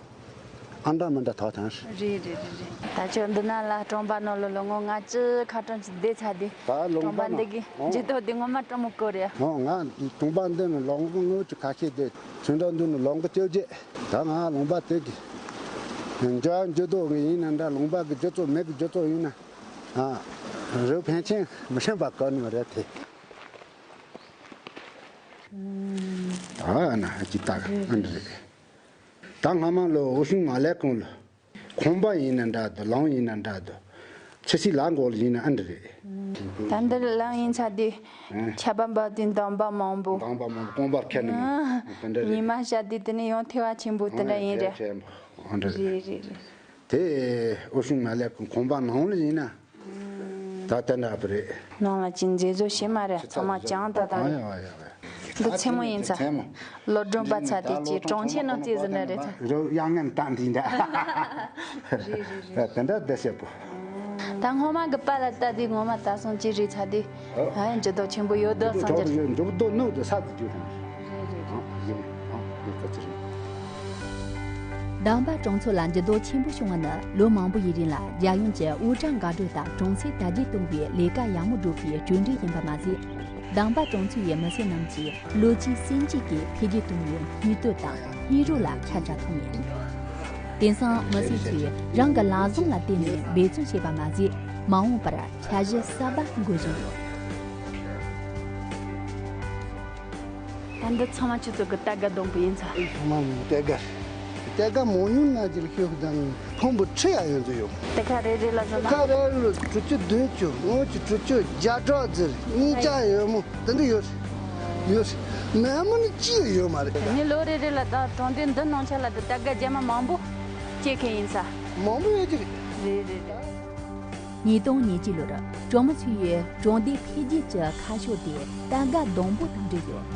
ཨ་འདྲ་མི་འདྲ་ཐོག་ཐང་། རེད་རེད་རེད་རེད། ད་ཆ་འདི་ན་ལ་གྲོང་པ་ནང་ལོ་ལོ་ངོ་ལྔ་བཅུ་ཁ་གྲངས་ཅིག་བསྡད་ཚར་དུས། ད་ལུང་གྲོང་པ་པ་འདི་གི་ནང་འགྱུར་ལྡོག་འདི་ངོ་མ་སྤྲང་མོ་སྐོར་རེད། ཨོ་ང་གྲོང་པ་འདི་ནས་ལོ་ངོ་ལྔ་བཅུ་ཁ་ཤས་བསྡད། ཆུང་དྲགས་འདི་ནས་ལོ་ངོ་བཅོ་བརྒྱད། ད་ང་ལུང་པ་དེ་གི་འགྱུར་འགྱུར་ལྡོག་གི་ཡིན་ན་འདྲ། ལུང་པ་གི་རྒྱུ་ཚོགས་མི་གི་རྒྱུ་ཚོགས་ཡིན་ན། ཨ། རུ་ཕན་ཆེན་མི་ཤེས་པ་གོ་ནི་མ་རེད་དེ། ད་ན་ཅི་ལྟར་ཨ་འདྲ་རེད། ད་སྔ་མ་ལོ་འོ་ཤུང་མ་ལས་གོང་ལོ། ཁང་པ་ཡིན་ན་འདྲ་འདུག་ལམ་ཡིན་ན་འདྲ་འདུག་ཆུ་སྲིན་ལ་མགོ་ལ་ཡིན་ན་ཨ་འདྲ་རེད། ད་འདིར་ལམ་ཡིན་ཚ་དེ། ཨ། ཆར་པ་འབབ་དུས་འདམ་པ་མང་པོ། འདམ་པ་མང་པོ་རྐང་པར་ཁྱེར་ནས་མ། ཨ། དེ་འདྲ་རེད། ཉི་མ་ཤར་དུས་དེ་ནས་ཡང་ཐལ་བ་ཆེན་པོ་དེ་འདྲ་ཡིན་རེད། ཨ་འདྲ་རེད། རེད་རེད་རེད། དེ་འོ་ཤུང་མ་ལས་ཁང་པ་ནང་ལ་ཡིན་ན། ད་ལྟ་འདྲ་པོ་རེད། ནང་ལ་ཅི་མཛེས་བཟོ་བྱེད་མ་རེད། ཚང་མ་ཅང་ད་ད་རེད། ཨ་ཡ་ཨ་ཡ་ཨ་ཡ། འདི་མཚན་མོ་ཡིན་ཚ། མཚན་མོ། ལོ་སྒྲོན་པ་ཚ་དེ་ཅི་གྲོང་ཁྱེར་ནང་རྩེ་ཟིན་ན་རེད་ཚ། རོ་ཡང་ངན་ཏང་དེ་འདྲ། རེད་རེད་རེད། དེ་འདྲ་བསྡད་བྱེད་པོ། ད་སྔོན་མ་གི་པ་ལ་ལྟ་དུས་ངོ་མ་ད་སོང་ཅི་རེད་ཚ་དེ། ཨ་འགྱུར་ལྡོག་ཆེན་པོ་ཡོད་དོ་སང་རྒྱུ། འགྱུར་ལྡོག་ནོ་དེ་ས་དེ་རྒྱུ་དང་། རེད་རེད་རེད། ཨ་ཡིན་ཨ་ཡིན་ད་ཅི་རེད། དང་པ་གྲོང་ཚོ་ལ་འགྱུར་ལྡོག་ཆེན་པོ་བྱུང་བ་ནི་ལོ་མང་པོ་ཡི་རིང་ལ་རྒྱལ་ཡོངས་ཀྱི་དབུལ་གྲངས་འགག་སྒྲོལ་དང་གྲོང་གསེབ་དར་རྒྱས་གཏོང་བའི་ལས་ཀ་ཡག་མོ་བསྒྲུབས་པའི་གྲུབ་འབྲས་ཡིན་པ་མ་ཟད། དང་པ་གྲོང་ཚོའི་མི་སེར་རྣམས་ཀྱིས་བློ་གཅིག་སེམས་གཅིག་གིས་འཕེལ་རྒྱས་གཏོང་བའི་སྙིང་སྟོབས་དང་སྙིང་རུས་ལ་ཁྱབ་བསྒྲགས་ཐོབ་མེད། དེང་སང་མི་སེར་ཚོས་རང་གི་ལག་བཟང་ལ་བརྟེན་ནས་འབད་བརྩོན་བྱས་པ་མ་ཟད། མ་འོངས་པར་འཆར་གཞི་གསར་པ་འགོད་བཞིན་ཡོད། ད་འདི་ཚང་མ་ཁྱོད་ཚོ་གི་སྟར་ག་སྡོང་པོ་ཡིན་ཚ། ཚང་མ་སྟར་ག་རེད། སྟར་ག་མང་ཉུང་ན་ཅིག་ལ་ཤོག་དང་ཕུང་པོ་ཁྲི་ཡ་ཡོད་ཚོད་ཡོད། སྟར་ག་རེ་རེ་ལ་ཟེར་ན། སྟར་ག་རེ་ལ་དྲུག་ཅུ་བདུན་ཅུ་ལྔ་བཅུ་དྲུག་ཅུ་བརྒྱ་ཕྲག་ཟེར་གཉིས་ཆ་ཡོད་མོ་དེ་འདྲ་ཡོད་རེད། ཡོད་རེད། མེད་མོ་ནི་ཅི་ཡང་ཡོད་མ་རེད། ངས་ལོ་རེ་རེ་ལ་ད་གྲོང་སྡེ་འདི་ནང་ཆ་ལ་ད་སྟར་ག་རྒྱ་མ་མང་པོ་སྐྱེ་མཁན་ཡིན་ས། མང་པོ་ཡོད་ཀྱི་རེད། རེད་རེད་རེད། ཉིས་སྟོང་ཉེར་གཅིག་ལོར་གྲོང་མི་ཚོས་གྲོང་སྡེ་འཕེལ་རྒྱས་ཀྱི་ཁ་ཕྱོགས་དེ་སྟར་ག་སྡོང་པོ་དང་འབྲེལ་ཡོད།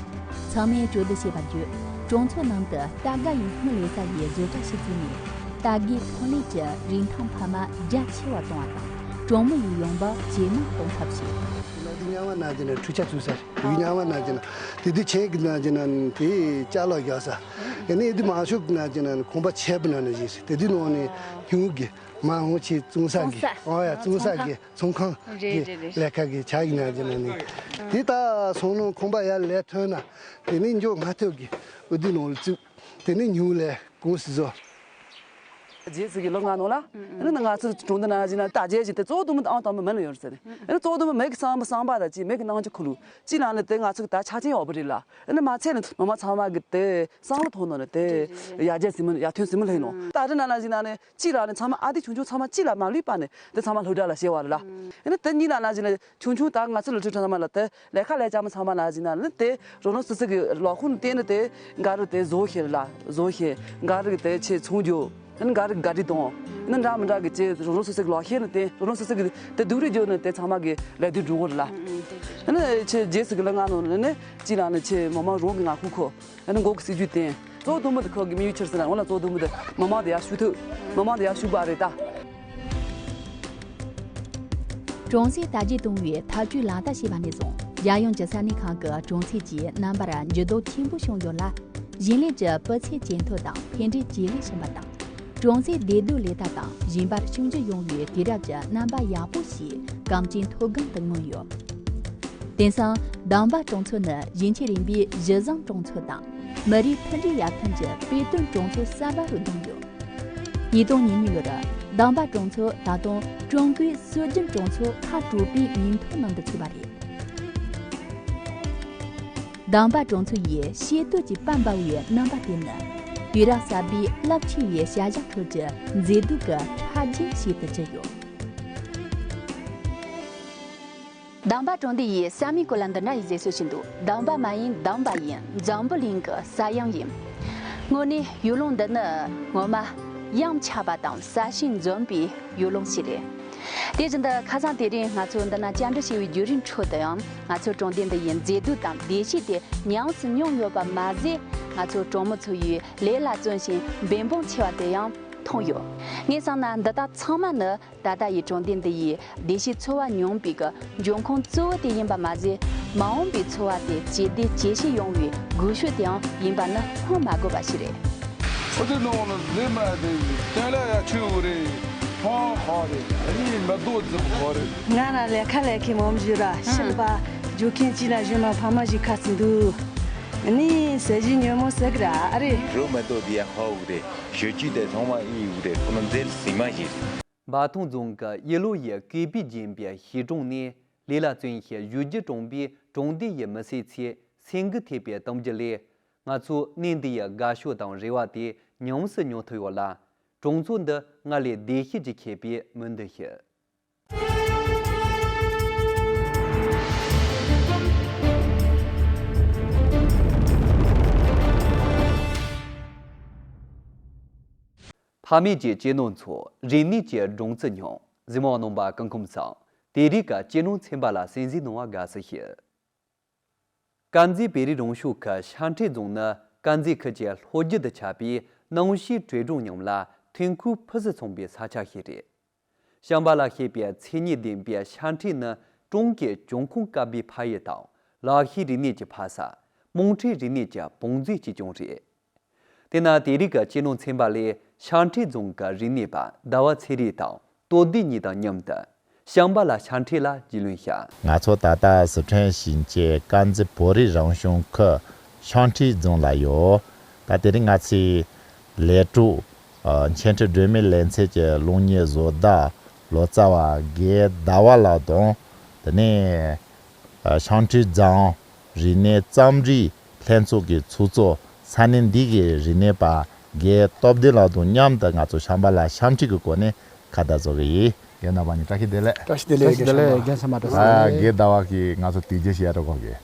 ཚང་མས་གྲོས་བསྡུར་བྱས་པ་བརྒྱུད་གྲོང་ཚོ་ནང་དུ་སྟར་ག་ཡི་ཧོང་ལས་ས་ཡི་བཟོ་གྲྭ་ཞིག་བཙུགས་ནས་སྟར་གའི་ཐོན་ལས་ཀྱི་རིན་ཐང་འཕར་མ་རྒྱ་ཆེ་བ་གཏོང་བ་དང་གྲོང་མི་ཡི་ཡོང་འབབ་ཇེ་མང་གཏོང་ཐབས་བྱས། ཉི་མ་ན་ཅི་ན་འཕྲུལ་ཆས་བཙུགས་ས་རེད། ཉི་མ་ན་ཅི་ན་དེ་དུས་ཆེན་གྱི་ན་ཅི་ན་དེ་ཅ་ལག་རྒྱག་ས། ཡ་ནི་དེ་མང་ཤོས་ན་ཅི་ན་ཁང་པ་ཆེ་བ་ན་ནི་ཞིག་རེད། དེ་དུས་ནང་ནས་ཉུང་གི་མ་འོང་ཆེ་བཙོང་ས་གི། ཨོ་ཡ་བཙོང་ས་གི་ཚོང་ཁང་གི་ལས་ཀ་གི་ཆ་གི་ན་ཅི་ན་ནི་དེ་ད་སོང་ནང་ཁང་པ་ཡར་ལས་ཐོན་ན་དེ་ནི་མགྱོགས་མ་ཐུབ་གི་འོ་དེ་ནང་ལ་བཙུགས། དེ་ནི་ཉུང་ལས་གོང་སི་བཟོ། རྗེས་སུ་གི་ལོ་ལྔ་ནང་ལ། ཨ་ནི་ང་ཚོ་གྲོང་སྡེ་ནང་བཞིན་ན་ད་རྗེས་ཀྱི་དེ་གཙོ་བོ་དུམ་བུ་ཨང་དང་པོ་མི་ལ་ཡོད་ཟེར། ཨ་ནི་གཙོ་བོ་དུམ་བུ་མི་གི་བསམ་པ་བསམ་པ་དང་གཅིག་མི་གི་སྣང་ཆ་ཁུ་ལུ་གཅིག་ལ་ནི་དེ་ང་ཚོ་གི་ད་ཆ་རྐྱེན་ཡག་པོ་རེད་ལ། ཨ་ནི་མ་ཚད་ནི་མི་མང་ཚང་མ་གི་དེ་བསམ་བློ་ཐོག་ནང་ནས་དེ་ཡར་རྒྱས་ཟིན་མི་ཡར་ཐོན་ཟིན་མི་ལྷན་ནོ། ད་རེས་ནང་ལ་བཞིན་ན་ནི་གཅིག་ལ་ནི་ཚང་མ་ཨ་དེ་ཆུང་ཆུང་ཚང་མ་གཅིག་ལ་མ་ལུས་པ་ནི་དེ་ཚང་མ་སློབ་གྲྭ་ལ་བྱེད་བ་རེད་ལ། ཨ་ནི་དེ་གཉིས་ལ་ནང་བཞིན་ན། ཆུང་ཆུང་ད་ང་ཚོ་ལོ་ཆུང་ཚང་མ་ལ་དེ་ལས་ཀ་ལས་བྱ་མི་ཚང་མ་ལ་ཟིན་ན་ནི་དེ་རང་རང་སོ་སོ་གི་ལག་ཁུངས་བརྟེན་ནས་དེ་འགའ་རེ་དེ་བཟོ་ཤེས་ལ་བཟོ་ཤེས། འགའ་རེ་དེ་ཆེ་ཚོང་རྒྱུ། ཨ་ནི་འགའ་རེ་ག་རི་དང་། ཨ་ནི་འདྲ་མི་འདྲ་གི་ཅེས་རང་རང་སོ་སོ་གི་ལག་ཤེས་ནི་དེ་རང་རང་སོ་སོ་གི་དེ་སྡུག་རུས་བརྗོད་ནི་དེ་ཚང་མ་གི་ལས་དུས་འགྲོ་གི་རེད་ལ། ཨ་ནི་ཆེ་རྗེས་སུ་གི་ལ་ང་ནོ་ནི་ནི་ཅི་ལ་ནི་ཆེ་མ་མ་རང་གི་ང་ཁུ་ཁོ། ཨ་ནི་མགོ་གི་སྲིད་ཇུས་བསྟན། གཙོ་བོ་དུམ་བུ་དེ་ཁོ་གི་དམིགས་ཡུལ་ཆེར་ཟེར་ན་འོ་ལ་གཙོ་བོ་དུམ་བུ་དེ་མི་མང་དེ་ཡར་ཞུ་ཐུབ། མི་མང་དེ་ཡར་ཞུ་བ་རེད་ད། གྲོང་གསེབ་དར་རྒྱས་གཏོང་བའི་ཐབས་ཇུས་ལག་བསྟར་བྱས་པ་ནས་བཟུང་རྒྱལ་ཡོངས་ཀྱི་ས་གནས་ཁག་གི་གྲོང་གསེབ་ཀྱི་རྣམ་པར་འགྱུར་ལྡོག་ཆེན་པོ་བྱུང་ཡོད་ལ། ཞིང་ལས་ཀྱི་སྤུས་ཚད་ཇེ་མཐོ་དང་ཕན་འབྲས་ཇེ་ལེགས་ཕྱིན་པ་དང་། གྲོང་གསེབ་བདེ་སྡོད་ལས་ཀ་དང་ཞིང་པར་ཕྱུག་འགྱུར་ཡོང་བའི་དུས་རབས་ཀྱི་རྣམ་པ་ཡག་པོ་ཞིག་གངས་ཅན་མཐོ་སྒང་དུ་མངོན་ཡོད། དེང་སང་དང་པ་གྲོང་ཚོ་ནི་ཞིང་ཆེན་རིམ་པའི་གཞི་བཟང་གྲོང་ཚོ་དང་མི་རིགས་མཐུན་སྒྲིལ་ཡར་ཐོན་གྱི་དཔེ་སྟོན་གྲོང་ཚོ་གསར་པ་རུ་བསྡོམས་ཡོད། ཉིས་སྟོང་ཉེར་གཉིས་ལོར་ དང་པ་གྲོང་ཚོ་ད་དུང་ཀྲུང་གོའི་སྲོལ་རྒྱུན་གྲོང་ཚོ་ཁག་དྲུག་པའི་མིང་ཐོ་ནང་དུ་ཚུད་པ་རེད། དང་པ་གྲོང་ཚོ་ཡིས་ཤེལ་དུད་ཀྱི་པར་འབར་བའི་རྣམ་པ་དེ་ནི། དུས་རབས་གསར་པའི་རླབས་ཆེ་བའི་བྱ་གཞག་ཁྲོད་ཀྱི་མཛེས་སྡུག་གི་ཕྲ་རྒྱན་ཞིག་ཏུ་གྱུར་ཡོད། དང་པ་གྲོང་སྡེ་ཡི་ས་མིང་སྐོར་ལ་འདི་འདྲ་ཡི་བཟོས་སྲོལ་ཞིག་འདུག་དང་པ་མ་ཡིན་དང་པ་ཡིན། འཛམ་བུ་གླིང་གི་ས་ཡོམ་ཡིན། དངོས་གནས་ཡུལ་ལུང་འདི་ནི་ངོ་མ་ཡངས་ཆགས་པ་དང་ས་གཤིས་འཛོམས་པའི་ཡུལ་ལུང་ཞིག་རེད། དེ་བཞིན་དུ་ཁ་སང་དེ་རིང་ང་ཚོ་འདི་ན་བཅར་འདྲི་བྱས་པའི་བརྒྱུད་རིམ་ཁྲོད་དུ་ཡང་ང་ཚོ་གྲོང་སྡེ་འདི་ཡི་མཛེས་སྡུག་དང་བདེ་སྐྱིད་དེ་ཉམས་སུ་མྱོང་ཡོད་པ་མ་ཟད། ང་ཚོ་གྲོང་མི་ཚོ་ཡིས་ལས་ལ་བརྩོན་ཞིང་འབད་འབུངས་ཆེ་བ་དེ་ཡང་མཐོང་ཡོད། ངས་བསམ་ན་འདི་དག་ཚང་མ་ནི། ད་ལྟ་ཡི་གྲོང་སྡེ་འདི་ཡི་བདེ་སྐྱིད་འཚོ་བ་མྱོང་བའི་གི་འབྱུང་ཁུངས་གཙོ་བོ་དེ་ཡིན་པ་མ་ཟད། མ་འོངས་པའི་འཚོ་བ་དེ་ཇེ་བདེ་ཇེ་ཞན་ཡོང་བའི་སྒུལ་ཤུགས་དེའང་ཡིན་པ་ནི་མཚོན་མ་དགོས་པ་ཞིག་རེད། ཨོ་དེ་ནང་ལ་ཟེ་མ་དེ་གཏན་ལ་ཡ་ཆུ་བོ་རེད། ཕང་ཁ་རེད། ཨ་ནི་མ་རྡོ་རྫི་བོ་ཁ་རེད། ང་ལ་ལས་ཁ་ལས་ཁའི་མོམ་བཞུ་ར་ཤིང་པ་རྒྱུ་མཁན་གཅིག་ལ་བཞུ་མ་ཕ་མ་ཞིག་ཁ་སི་འདུག་ཨ་ནི་ཟས་བཞིན་ཉོན་མོངས་ཟེར་གི་ར་ཨ་རེད། རོ་མ་རྡོ་དེ་ཡ་ཧ་འུ་རེད། ཞོ་ཅི་དེ་ཚང་མ་ཨི་འུ་རེད། ཁོ་ལ་མཛེར་སི་མ་ཞིག་རེད། འབའ་ཐང་རྫོང་གི་ཡུལ་ལུང་ཡི་སྐེད་པའི་བརྒྱན་པའི་ཤིང་གྲོང་ནས་ལས་ལ་བརྩོན་ཞིང་གཞོལ་རྒྱུ་གྲོང་པའི་གྲོང་སྡེ་ཡི་མི་སེར་ཚོས་སེམས་འགུལ་ཐེབས་པའི་གཏམ་རྒྱུད་ལས། ང་ཚོ་གནས་འདི་ཡི་དགའ་ཕྱོགས་དང་རེ་བ་དེ་ཉམས་སུ་མྱོང་ཐུབ་ཡོད་ལ། གྲོང་ཚོ་འདི་སྔར་ལས་བདེ་སྐྱིད་ཀྱིས་ཁེབས་པའི་མི་འདུག་ཞུ། ཕ་མེས་ཀྱི་གཅེས་ནོར་འཚོ། རིག་གནས་ཀྱི་སྦྲང་རྩི་མྱོང་། གཟིགས་མོ་བ་རྣམ་པ་སྐུ་ཁམས་བཟང་། དེ་རིང་གི་གཅེས་ནོར་ཚན་པ་ལ་གསན་གཟིགས་གནང་བར་དགའ་བསུ་ཞུ། དཀར་མཛེས་བོད་རིགས་རང་སྐྱོང་ཁུལ་ཤང་ཁྲི་རྫོང་ནི་དཀར་མཛེས་ཁུལ་གྱི་ལྷོ་རྒྱུད་དུ་ཆགས་པའི་སྣང་ཞིང་བྲེལ་གྲོལ་ཉམས་ལ་ཐོན་ཁུངས་ཕུན་སུམ་ཚོགས་པའི་ས་ཆ་ཞིག་རེད། བྱམས་པ་ལ་ཞེས་པའི་མཚན་ཉིད་ལྡན་པའི་ཤང་ཁྲི་ནི་ཀྲུང་གོའི་འབྱུང་ཁུངས་དཀར་པོའི་ཕ་ཡུལ་དང་ལག་ཤེས་རིག་གནས་ཀྱི་ཕ་ས། རྨོངས་འཕྲུལ་རིག་གནས་ཀྱི་བང་མཛོད་ཅིག་ཀྱང་རེད། དེས་ན་དེ་རིང་གི་གཅེས་ནོར་ཚན་པ་ལས་ཤང་ཁྲི་རྫོང་གི་རིག་གནས་པ་ཟླ་བ་ཚེ་རིང་དང་། དོ་བདེ་གཉིས་དང་མཉམ་དུ་བྱམས་པ་ལ་ཤང་ཁྲི་ལ་རྒྱུས་ལོན་བྱ། ང་ཚོ་ད་ལྟ་སི་ཁྲོན་ཞིང་ཆེན་དཀར་མཛེས་བོད་རིགས་རང་སྐྱོང་ཁུལ་ཤང་ཁྲི་རྫོང་ལ་ཡོད། ད་དེ་རིང་ང་ཚོའི་ལས་གྲོགས་ཨ་འཆད་ཁྲིད་སྒྲོན་མེ་ལེན་ཚད་ཀྱི་སློབ་གཉེར་བཟོ་ལྟ་ལོ་ཙཱ་བ་རྒན་ཟླ་བ་ལགས་དང་། དེ་ནས་ཤང་ཁྲི་རྫོང་རིག་གནས་རྩོམ་རིག་ལྷན་ཚོགས་ཀྱི་ཚོགས་གཙོ་ས་གནས་འདི་གི་རིག་གནས་པ་རྒན་སྟོབས་ལྡན་ལགས་དང་མཉམ་དུ་ང་ཚོ་བྱམས་པ་ལ་ཤང་ཁྲི་གི་སྒོ་ནས་ཁ་བརྡ་བཟོ་གི་ཡིན། རྒན་རྣམ་པ་གཉིས་བཀྲ་ཤིས་བདེ་ལེགས། བཀྲ་ཤིས་བདེ་ལེགས། བཀྲ་ཤིས་བདེ་ལེགས། རྒན་ས་མ་བཀྲ་ཤིས་བདེ་ལེགས། རྒན་ཟླ་བ་གིས་ང་ཚོ་དུས་རྒྱུན་ཞིག་ཡར་འགྲོ་གོ་གི།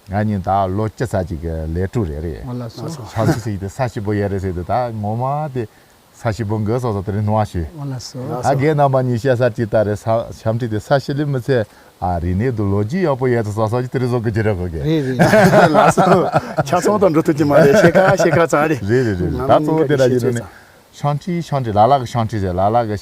ང་གཉིས་ད་ལོ་བཅུ་ཙམ་ཅིག་གི་ལས་གྲོགས་རེད་རེད། ཨོ་ལགས་སོ། ཤང་ཁྲི་ཟེར་གྱི་དེ་ས་ཞིམ་པོ་ཡོད་རེད་ཟེར་དུས་ད་ངོ་མ་དེ་ས་ཞིམ་པོ་འགོ་སོགས་སོགས་དེ་རིང་ནུ་བ་ཞུས། ཨོ་ལགས་སོ། ཨ་རྒན་རྣམ་པ་གཉིས་བཤད་ས་ཅིག་ད་རེད། ཤང་ཁྲི་དེ་ས་ཞིམ་ལས་མི་ཚད་ཨ་རིག་གནས་དང་ལོ་རྒྱུས་ཡག་པོ་ཡོད་དུ་སོགས་སོགས་ཀྱི་དེ་རིང་བཟོ་དགོས་ཀྱི་རེད་གོ་གི། རེད་རེད། ལགས་སོ། ཆ་ཚང་དང་འགྲོ་ཐུབ་ཀྱི་མ་རེད། ཤེས་ཁ་ཤེས་ཁ་ཙམ་རེད། རེད་རེད་རེད། ད་གཙོ་བོ་དེ་འདྲ་ཡིན་ནོ་ནི་ཤང་ཁྲི་ཤང་ཁྲི་ལ་ལ་གི་ཤང་ཁྲི་ཟེར་ལ་ལ་གི་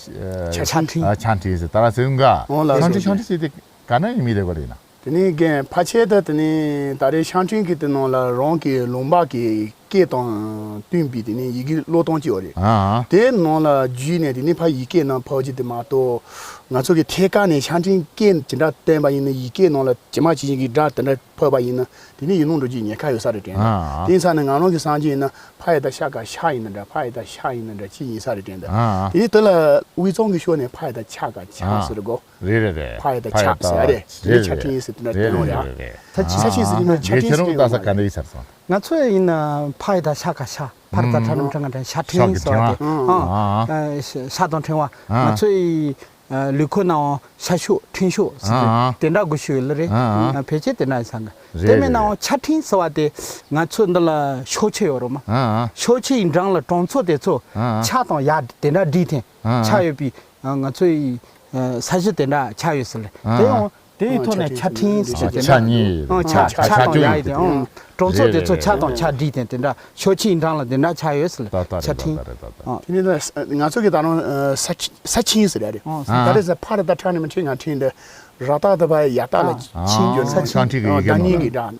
ཆ་ཁྲི་ཆ་ཁྲི་ཟེར་ད་ར་ཟེར་འགའ། ཨོ་ལགས་སོ། ཤང་ཁྲི་ཤང་ཁྲི་ཟེར་དེ་ག་ན་ཡིན་མི་རེད་གོ་རེད་ན། དེ་ནས་རྒན་ཕལ་ཆེར་དུ་དེ་ནས་ད་རེས་ཤང་ཁྲི་གི་དེ་ནང་ལ་རང་གི་ལུང་པ་གི་སྐད་དང་བསྟུན་པའི་དེ་ནས་ཡི་གེ་ཀློག་སྟངས་ཅིག་ཡོད་རེད། ཨ་ཨ། དེ་ནང་ལ་བརྒྱུད་ནས་དེ་ནས་ཕ་ཡི་གེ་ནང་ཕབ་རྒྱུ་དེ་མ་གཏོགས། ང་ཚོ་གི་ཐད་ཀར་ནས་ཤང་ཁྲི་སྐད་ཇི་འདྲ་བསྟན་པ་ཡིན་ན་ཡི་གེ་ནང་ལ་ཇི་མ་ཇི་བཞིན་གྱི་སྒྲ་དེ་འདྲ་ཕབ་པ་ཡིན་ན་དེ་ནས་ཡུལ་ལུང་འགྲོ་རྒྱུའི་ཉེན་ཁ་ཡོད་ས་རེད་དྲན། ཨ་ཨ། དེ་ཡིན་ས་ནས་ང་རང་གི་བསམ་རྒྱུ་ཡིན་ན་ཕ་ཡ་ད་ཤ་ག་ཤ་ཡིན་ན་འདྲ། ཕ་ཡ་ད་ཤ་ཡིན་ན་འདྲ་ཅི་ཡིན་ས་རེད་དྲན་ད། ཨ་ཨ། དེ་ནས་དེ་ལ་དབུས་གཙང་གི་ཕྱོགས་ནས་ཕ་ཡ་ད་ཆ་ག་ཆ་ཨ་ཟེར་གོ། རེད་རེད་རེད། ཕ་ཡ་ད་ཕ་ཡ་ཆག་ཟེར་རེད། རེད་ཆ་རེད་ཁྲིན་ཟེར་དེ་འདྲ་རེད་དེ་ནོ་ཡ། རེད་རེད། ཆ་ཆ་ཆིན་ཟེར་ཡིན་ན་ཆ་ཁྲིན་ཟེར་ཡོད་མ་རེད། ང་ཚོ་ཡིན་ན་ཕ་ཡ་ད་ཤ་ག་ཤ་ཕ་ར་ད་ཁྲ་ནམ་ཁྲ་ང་ཁྲ་ཤ་ཁྲིན་ཟེར་བ་དེ། ཨ་ཨ། ཤ་དང་ཕྲེང་བ་ང་ཚོ་ཡི་ལུས་ཁོ་ནའང་ཤ་ཤོག་ཁྲིན་ཤོག་ཟེར་དེ་འདྲ་དགོས་ཤོས་ཡོད་ལ་རེད། ཕལ་ཆེར་དེ་འདྲ་ཡིན་ས་ང་། དེ་མིན་ནའང་ཆ་ཁྲིན་ཟེར་བ་དེ་ང་ཚོ་འདི་ལ་ཤོག་ཆེ་ཡོད་རོ་མ། ཤོག་ཆེ་ཡི་འགྲམ་ལ་གྲོང་ཚོ་དེ་ཚོ་ཆ་དང་ཡ་དེ་འདྲ་བསྒྲིགས་ཐེངས་ཆ་ཡོད་པའི། ང་ཚོའི་ས་གཞི་དེ་འདྲ་ཆགས་ཡོད་ཟེར་ལ། དེ་ཡང་དེའི་ཐོག་ནས་ཆ་ཁྲིན་ཟེར་དེ་འདྲ་ཆ་གཉིས་ཆ་ཆ་དང་ཡ་ཡི་དེ་གྲོང་ཚོ་དེ་ཚོ་ཆ་དང་ཆ་བསྒྲིགས་ཏེ་དེ་འདྲ་ཤོག་ཆེའི་འགྲམ་ལ་དེ་འདྲ་ཆགས་ཡོད་ཟེར་ལ། ཆ་ཁྲིན། དེ་ནི་ང་ཚོ་གི་ད་རུང་ས་ཆིན་ཟེར་རེད། ད་རེས་ཕ་ར་ད་ཁྲ་ནི་མི་ཁྲིན་ང་ཁྲིན་དེ་ར་ད་ད་བ་ཡ་ད་ལ་ཆིན་གྱོན་ས་ཆིན་ད་ཉིན་གི་འདྲ་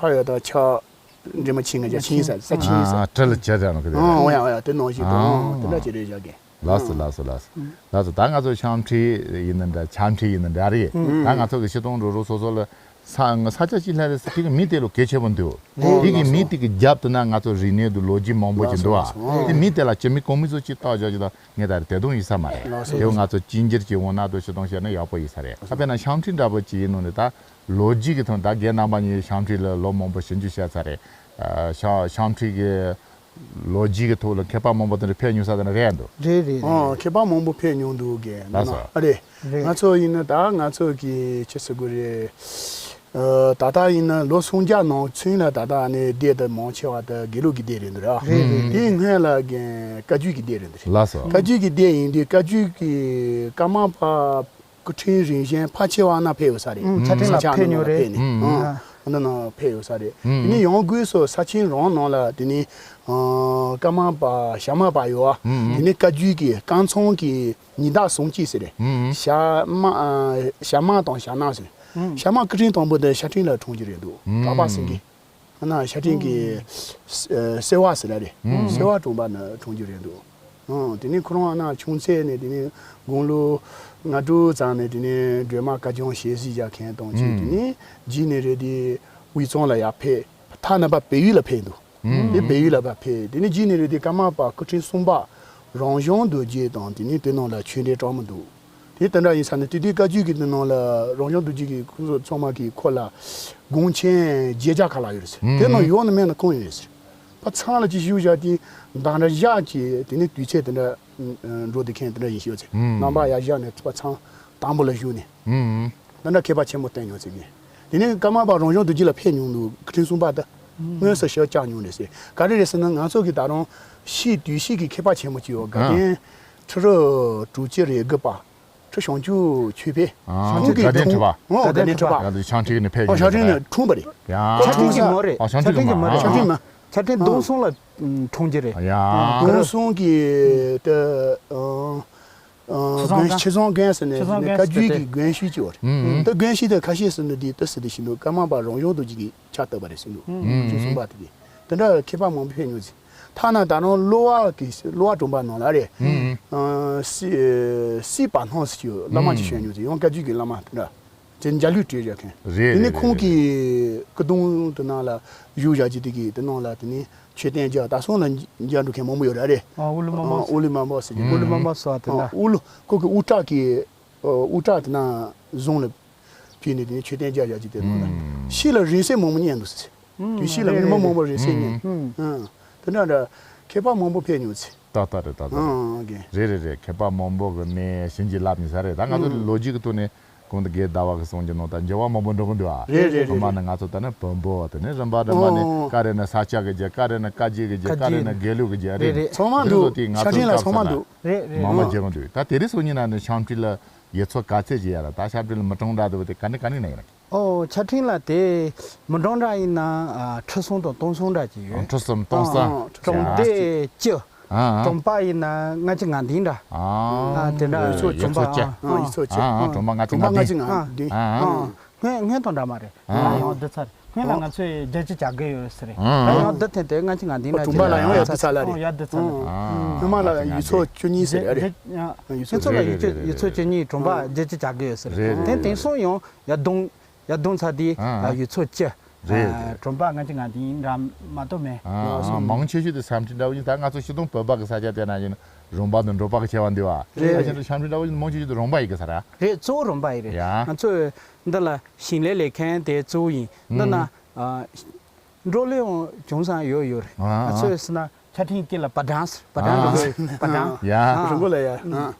ཕ་ཡ་ད་ཆ། འདྲེ་མ་ཆིན་ག་ཆིན་ས་ས་ཆིན་ས། ཨ་ཁྲི་ལ་ཆ་ཟེར་ནོ་གི་རེད། ཨོ་ཡ་ཨོ་ཡ་དེ་ནང་བཞིན་དུ་ཨོ་དེ་འདྲ་ཅིག་རེད་བཞག་གི། ལགས་སོ་ལགས་སོ་ལགས་སོ། ལགས་སོ་ད་ང་ཚོ་ཤང་ཁྲི་ཡིན་ན་འདྲ་ཆ་ཁྲི་ཡིན་ན་འདྲ་རེད། ད་ང་ཚོ་གི་སྤྱི་སྟོང་རོ་རོ་སོ་སོ་ལ་ ས་ས་ཆ་གཅིག་ལྷན་རེད་ཟེར་དེ་གི་མི་དེ་ལོ་གལ་ཆེ་བོ་འདུག་རེད། དེ་གི་རེད། མི་དེ་གི་རྒྱབ་ཏུ་ན་ང་ཚོ་རིག་གནས་འདུག་ལོ་རྒྱུས་མང་པོ་ཅིག་འདུག་ཨ། ལགས་སོ། དེ་མི་དེ་ལ་ཅི་མི་གོང་མི་ཚོ་ཅིག་བལྟ་བཞག་ཅིག་དང་ངས་ད་རེ་དེ་དུང་ཡིན་ས་མ་རེད། ལགས་སོ། དེ་ང་ཚོ་གཅིག་གྱུར་གྱི་འོ་ན་དུ་ཞུ་དང་བཤད་ན་ཡག་པོ་ཡིན་ས་རེད། ད་དཔེར་ན་ཤང་ཁྲི་འདྲ་པོ་ཅིག་ཡིན་ནོ་ནི་ད་ལོ་རྒྱུས་ཀྱི་ཐོག་ད་རྒན་རྣམ་པ་གཉིས་ཤང་ཁྲི་ལ་ལོ་མང་པོ་ཞིབ་འཇུག་བྱས་ཚར་རེད། ཤང་ཤང་ཁྲི་གི་ལོ་རྒྱུས་ཀྱི་ཐོག་ལ་མཁས་པ་མང་པོ་དེ་འདྲ་ཕེབས་མྱོང་ས་དེ་འདྲ་རེད་འདུག་རེད་རེད། ཨོ། རེད། མཁས་པ་མང་པོ་ཕེབས་མྱོང་འདུག་གས། ལགས་སོ། ཨ་རེད། རེད། ང་ཚོ་ཡིན་ན་ད་ང་ཚོ་གི་ཅི་ཟེར་དགོས་རེད། ཨ། ད་ལྟ་ཡིན་ན་ལོ་སུམ་བརྒྱ་ནང་ཚུན་ལ་ད་ལྟ་ནས་སྡེ་དེ་མང་ཆེ་བ་དེ་དགེ་ལུགས་ཀྱི་སྡེ་རེད་འདུག་ར། རེད་རེད། དེའི་སྔོན་ལ་གི་བཀའ་བརྒྱུད་ཀྱི་སྡེ་རེད་འདུག་ལགས་སོ། བཀའ་བརྒྱུད་ཀྱི་སྡེ་ཡིན་དུས་བཀའ་བརྒྱུད་ཀྱི་ཀརྨ་པ་སྐུ་ཕྲེང་རིམ་བཞིན་ཕལ་ཆེ་བ་ན་ཕེབས་ཡོད་ས་རེད། ཨུམ། ཆ་འཕྲིན་ལ་ས་ཆ་ཕེབས་མྱོང་ནང་ལ་རེད། ཕེབས་ནས། ཨུམ། ཨ། ཨ་ནི་ནང་ཕེབས་ཡོད་ས་རེད། ཨུམ། དེ་ནས་ཡང་སྒོས་སུ་ས་ཆེན་རང་ནང་ལ་དེ་ནས་ཨ། ཀརྨ་པ་ཞྭ་དམར་པ་ཡོད་ཨ། ཨུམ། དེ་ནས་བཀའ་བརྒྱུད་ཀྱི་ཀཾ་ཚང་གི་ཉི་ཟླ་ཟུང་གཅིག་ཟེར་རེད། ཨུམ། ཞྭ་དམར་ཨ། ཞྭ་དམར་དང་ཞྭ་ནག་ཟེར། ཨུམ། ཞྭ་དམར་སྐུ་ཕྲེང་དང་པོ་དེ་ཤ་ཁྲིན་ལ་འཁྲུངས་ཀྱི་རེད་འདུག་ཨུམ། གྲགས་པ་སེང་གེ། ཨ་ན་ཤ་ཁྲིན་གྱི་ཨུམ། སེ་བ་ཟེར་ལ་རེད། ཨུམ། སེ་བ་གྲོང་པ་ན་འཁྲུངས་རྒྱུ་རེད་འདུག་ཨང་། དེ་ནས་ཁོ་རང་ཨ་ན་ཆུང་ཚད་ནས་དེ་ནས་དགུང་ལོ་ལྔ་དྲུག་ཙམ་ནས་དེ་ནས་སྒྲོལ་མ་བཀའ་བརྒྱུད་ཞལ་གཟིགས་རྒྱག་མཁན་དང་བཅས། ཨུམ། དེ་ནས་རྗེས་ནས་རེད་དེ་དབུས་གཙང་ལ་ཡར་ཕེབས། ཐ་ན་པ་བལ་ཡུལ་ལ་ཕེབས་འདུག་ཨུམ། དེ་བལ་ཡུལ་ལ་ཕར་ཕེབས། དེ་ནས་རྗེས་ནས་རེད་དེ་ཀརྨ་པ་སྐུ་ཕྲེང་གསུམ་པ་རང་བྱུང་རྡོ་རྗེ་དང་དེ་ནས་དེ་ནང་ལ་ཆོས་འབྲེལ་གྲགས་མི་འདུག་དེ་དེ་འདྲ་ཡིན་ས་ནི་དེ་དུས་བཀའ་བརྒྱུད་ཀྱི་དེ་ནང་ལ་རང་བྱུང་རྡོ་རྗེ་གི་ཁོང་ཚོ་ཚང་མ་གིས་ཁོ་ལ་དགོངས་ཆེན་བརྒྱད་བརྒྱ་ཁ་ལག་ཡོད་རེད་ཟེར། ཨུམ། དེ་ནང་ཡོད་ན་མེད་ན་གང་ཡོད་ཟེར། ཕ་ཚང་ལ་ཅིག་ཞུ་བཞག་དེ་འདང་ར་བཞག་ཅིག་དེ་ནས་དུས་ཚོད་དེ་འདྲ་འགྲོ་བསྡད་མཁན་དེ་འདྲ་ཡིན་ཤོད་ཚེ། ཨུམ། རྣམ་པ་ཡར་བཞག་ནས་ཕ་ཚང་དང་པོ་ལ་བཞུགས་ནས། ཨུམ། ད་ལྟ་མཁས་པ་ཆེན་མོ་བསྟེན་མྱོང་ཟེར་གི། དེ་ནས་ཀརྨ་པ་རང་བྱུང་རྡོ་རྗེ་ལ་ཕེབས་མྱོང་འདུག་སྐུ་ཕྲེང་གསུམ་པ་དེ། དངོས་སུ་ཞབས་བཅགས་མྱོང་རེད་ཟེར། ག་རེ་རེད་ཟེར་ན་ང་ཚོ་གི་ད་རུང་ཕྱིའི་དུས་ཕྱིས་ཀྱི་མཁས་པ་ཆེན་མོ་ཅིག་ཡོད། དགའ་ལྡན་ཁྲི་རབས་དྲུག་ཅུ་རེ་དགུ་པ་ཁྲི་བྱང་ཆུབ་ཆོས་འཕེལ། ཨ། ཁོང་གིས་དགའ་ལྡན་ཁྲི་པ། ཨོ། དགའ་ལྡན་ཁྲི་པ། ཡང་དུ་ཤང་ཁྲིད་ནས་ཕེབས་ཨོ། ཡོང་ཤང་ཁྲིད་ནས་འཁྲུངས་པ་རེད། ཡ། ཁོ་ཤང་ཁྲིད་ཀྱི་མོ་རེད། ཨོ། ཤང་ཁྲིད་ཀྱི་མོ་རེད། ཤང་ཁྲིད་མ། ཤང་ཁྲིད་སྡོམ་གསུམ་ལ་འཁྲུངས་ཀྱི་རེད། ཡ། སྡོམ་གསུམ་གྱི་དེ། ཨ། ཆོས་བཟང་དགོན། ཆོས་བཟང་དགོན་ཟེར་ནས་ཆོས་བཟང་དགོན་བཀའ་བརྒྱུད་ཀྱི་དགོན་ཤུལ་གཅིག་ཡོད་རེད། ཨུམ། ད་དགོན་ཤུལ་དེ་ཁ་ཤས་སུ་འདི་དེ་ལྟ་ཟེར་དེ་བཞིན་དུ་ཀརྨ་པ་རང་བྱུང་རྡོ་རྗེ་གིས་ཕྱག་བཏབ་པ་རེད་ཟེར་འདུག་ཨུམ། ཆོས་གསུངས་པ་དེ་གིས་དེ་འདྲ་མཁས་པ་མང་པོ་ཕེབས་མྱོང་ཟེར། ཐ་ན་ད་རུང་གློ་བ་གི་གློ་བ་གྲོང་པ་ནང་ལ་རེད། ཨུམ། ཨ། སྲིད་སྲིད་པ་སྣང་ཟེར་གྱི་བླ་མ་ཅིག་བྱོན་མྱོང་ཟེར། ཡང་བཀའ་བརྒྱུད་ཀྱི་བླ་མ་དེ་འདྲ། དེ་འཇའ་ལུས་སྤྲོད་བཞག་མཁན། རེད། དེ་ནས་རེད། ཁོང་གི་སྐུ་གདུང་དེ་ནང་ལ་བཞུགས་བཞག་ཅིག་དེ་གི་དེ་ནང་ལ་དེ་ནས་མཆོད་རྟེན་རྒྱ་དྭགས་སོང་ལ་རྒྱ་འགྲོ་མཁན་མང་པོ་ཡོད་རེད། ཨ། ཨུ་ལུ་མ་མོ། ཨུ་ལུ་མ་མོ་ཟེར་གྱི། ཨུ་ལུ་མ་མོ་སོགས་དེ་འདྲ། ཨུ་ལུ་ཁོ་གི་དབུ་སྐྲ་གི་དབུ་སྐྲ་དེ་ན་བཟུང་ལ་བྱས་ནས་དེ་ནས་མཆོད་རྟེན་རྒྱ་བཞག་ཅིག་དེ་ནང་ལ། ཕྱི་ལ་རིང་བསྲེལ་མང་པོ་རྙེད་འདུག་ཟེར། དུས་ཕྱིས་ལ་མི་མང་པོ་རིང་བསྲེལ་རྙེད། དེ་འདྲ་འདྲ་མཁས་པ་མང་པོ་ཕེབས་མྱོང་ཟེར། ཏག་ཏག་རེད། ཏག་ཏག་རེད། ཨང་། ཨང་། རེད་རེད་རེད། མཁས་པ་མང་པོ་གི་ནས་བྱིན་གྱིས་བརླབས་ནས་ས་རེད། ད་ང་ཚོ་ལོ་རྒྱུས་ཀྱི་ཐོག་ནས་གོང་དུ་རྒན་ཟླ་བ་གིས་གསུངས་ཀྱི་ནང་ལྟར་འགྱུར་བ་མང་པོ་འགྲོ་གི་འདུག་ཨ། རེད་རེད་རེད། ཐོག་མ་ནས་ང་ཚོ་ད་ནི་བོན་པོ། དེ་ནས་རིམ་པ་རིམ་པ་ནས། ཨོ། ཀ་རེ་ན་ས་སྐྱ་གི་རྒྱལ། ཀ་རེ་ན་བཀའ་བརྒྱུད་ཀྱི་རྒྱལ། ཀ་རེ་ན་དགེ་ལུགས་ཀྱི་རྒྱལ་རེད། ཚང་མ་འདུག་དེ་ཚོ་དེ་ང་ཚོ་ཤ་ཁྲིན་ལ་ཚང་མ་འདུག་རེད་རེད། མང་མང་རྒྱལ་གི་འདུག་ད་དེ་རིང་སང་ཉིན་ན་ནི་ཤང་ཁྲིན་ལ་ཡུལ་ཚོ་ག་ཚད་ཅིག་ཡོད་རེད། ད་ཤང་ཁྲིན་ལ་མི་གྲངས་འདྲ་འདུག་དེ་ག་ནས་ག་ནས་ན་ཡིན་ན། ཨོ། ཆ་འཕྲིན་ལ་དེ་མི་གྲངས་འདྲ་ཡིན་ན། ཨ། ཁྲི་གསུམ་དང་སྟོང་གསུམ་འདྲ་ཅིག་ཡོད། ཨ། ཁྲི་གསུམ་སྟོང་གསུམ། ཨ། གྲོང་སྡེ་བཅུ། ཨ། ཨ། གྲོང་པ་ཡིན་ན་ལྔ་བཅུ་ང་བདུན་འདྲ། ཨ། ཨ། དེ་འདྲ། ཡུལ་ཚོ་བཅུ། གྲོང་པ། ཡུལ་ཚོ་བཅུ། ཨ། ཨ། གྲོང་པ་ལྔ་བཅུ་ང་བདུན། ལྔ་བཅུ་ང་བདུན། ཨ། ཨ། ཨ། སྔོན་སྔོན་དང་འདྲ་མ་རེད། ཨ། ཨ། ཡང་བསྡུ་ཚར། སྔོན་ལ་ང་ཚོས་བརྒྱད་ཅུ་གྱ་དགུ་ཡོད་ཟེར་རེད། ཨ། ད་ཡང་བསྡུ་ཐེངས་དེ་ལྔ་བཅུ་ང་བདུན་ལ། གྲོང་པ་ལ་ཡང་ཡར་བསྡུ་ཚར་ལ་རེད། ཡར་བསྡུ་ཚར་ལ། ཨ། སྔོན་མ་ལ་ཡུལ་ཚོ་བཅུ་གཉིས་ཟེར་རེད། ཡུལ་ཚོ་ལ་ཡུལ་ཚོ་ཡུལ་ཚོ་བཅུ་གཉིས། གྲོང་པ་བརྒྱད་ཅུ་གྱ་དགུ་ཡོད་ཟེར་རེད། དེ་དེང་སང་ཡང་ཡར་བརྡུངས། ཡར་བརྡུངས་ཚར་དུས། ཨ། ཡུལ་ཚོ་བཅུ། རེད། ཨ། རེད། གྲོང་པ་ལྔ་བཅུ་ང་བདུན་འདྲ་མ་གཏོགས་མེད། ཨ། ཨ། མང་ཆེ་ཤོས་དེ་ཤང་ཁྲིན་འདྲ་བོ་ཡིན། ད་ང་ཚོ་སྤྱིར་བཏང་བོད་པ་གི་ས་ཆ་དེ་ན་ཡིན་རོང་པ་དང་འབྲོག་པ་གི་ཆེ་བ་འདུག་བ། རེད། ཨ། ཤང་ཁྲིན་འདྲ་བོ་ཡིན་མང་ཆེ་ཤོས་དེ་རོང་པ་ཡིན་གི་ས་ར། རེད། གཙོ་བོ་རོང་པ་ཡིན་རེད། ཡ། ང་ཚོ་འདི་ལ་ཞིང་ལས་ལས་མཁན་དེ་གཙོ་བོ་ཡིན། འདི་ན། ཨ། འབྲོག་ལས་ཡང་ཅུང་ཟད་ཡོད་ཡོད་རེད། ཨ། ང་ཚོས་ཟེར་ན་ཆ་འཕྲིན་དཀྱིལ་ལ་བ་གྲང་ཟེར། བ་གྲང་། ཨ། འབྲོག་པའི་བ་གྲང་། ཡ། ཨ། རིང་པོ་ལ་ཡ། ཨ།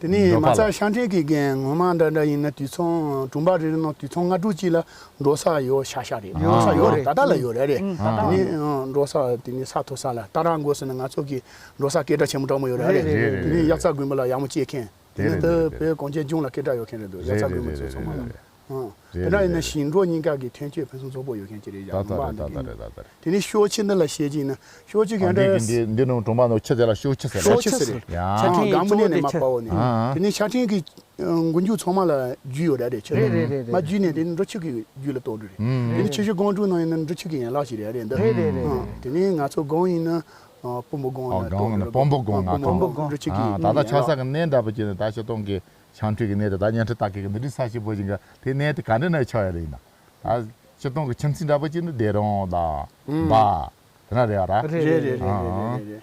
དེ་ནས་འབྲོག་པ་ལ། མ་རྩ་ཤང་ཁྲིན་གྱི་རྒན་ངོ་མ་འདྲ་འདྲ་ཡིན་ན་དུས་མཚུངས་གྲོང་པ་རེ་རེ་ནང་དུས་མཚུངས་ལྔ་དྲུག་ཅིག་ལ་འབྲོག་ས་ཡོད་ཤག་ཤག་རེད། ཨ། འབྲོག་ས་ཡོད་རེད། ད་ལྟ་ལ་ཡོད་རེད་རེད། ཨ། ད་ལྟ་ལ། དེ་ནས་ཨ། འབྲོག་ས་དེ་ནས་ས་མཐོ་ས་ལ་ད་རང་འགོ་ཟེར་ན་ང་ཚོ་གི་འབྲོག་ས་སྐད་གྲགས་ཆེན་པོ་འདྲ་མོ་ཡོད་རེད་རེད། རེད་རེད། དེ་ནས་དབྱར་རྩྭ་དགུན་འབུ་ལ་ཡག་མོ་སྐྱེ་མཁན། དེ་ནས་ད་བོད་གངས་ཅན་ལྗོངས་ལ་སྐད་གྲགས་ཡོད་མཁན་རེད་འདུག་དབྱར་རྩྭ་དགུན་འབུ་ཚོ་ཚང་མ་ལ། ཨ། དེ་འདྲ་ཡིན་ན་ཞིང་འབྲོག་གཉིས་ཀ་གི་ཐོན་སྐྱེད་ཕུན་སུམ་ཚོགས་པོ་ཡོད་མཁན་ཅིག་རེད་ཡ། ད་ལྟ་རེད། ད་ལྟ་རེད། ད་ལྟ་རེད། དེ་ནས་ཤོག་ཆུ་འདི་ལ་བཤད་ཀྱི་ཡིན་ན་ཤོག་ཆུ་ག་འདྲ། འདི་འདི་འདི་ནང་གྲོང་པ་ནང་ཆུ་དེ་ལ་ཤོག་ཆུ་ཟེར། ཤོག་ཆུ་ཟེར། ཡ། ཆ་འཕྲིན་གཙོ་བོ་དེ་ཆུ། ཨ། དེ་ནས་ཆ་འཕྲིན་གྱི་མགོ་མཇུག་ཚང་མ་ལ་རྒྱུས་ཡོད་ར་རེད་ཆུ་རེད། རེད་རེད་རེད། མ་རྒྱུས་ནས་དེ་ནི་འབྲི་ཆུ་གི་རྒྱུད་ལ་གཏོགས་འགྲོ་རེད། ཨུམ། དེ་ནི་ཆུ་བཞི་སྒང་དྲུག་ནང་ཡིན་ན་འབྲི་ཆུ་གི་ཡན་ལག་ཞིག་རེད་རེད་འདི། རེད་རེད་རེད། ཨ། དེ་ནི་ང་ཚོ་སྒང་ཡིན་ན་སྤོ་འབོར་སྒང་ལ་གཏོགས་འགྲོ་རེད། སྤོ་འབོར་སྒང་ང་གཏོགས་འབྲི་ཆུ་གི། ཨ། ད་ལྟ་ཆགས་ས་གི་གནས་འདྲ་པོ་ཅིག་ནི་ད་ཆུ་གཏོང་གི་ཤང་ཁྲིན་གི་གནས་དེ་ད་བརྙན་འཕྲིན་ལྟ་མཁན་གི་འདི་འདྲའི་ས་ཞིག་པོ་ཞིག་གི་དེ་གནས་དེ་ག་འདྲ་ན་ཆགས་ཡ་རེད་ཡིན་ན། ཨ། སྤྱིར་བཏང་གི་ཁྱིམ་མཚེས་འདྲ་པོ་ཅིག་ནི་སྡེ་རོང་དང་འབའ་དེ་འདྲ་རེད་ཡ་ར། རེད་རེད་རེད་རེད།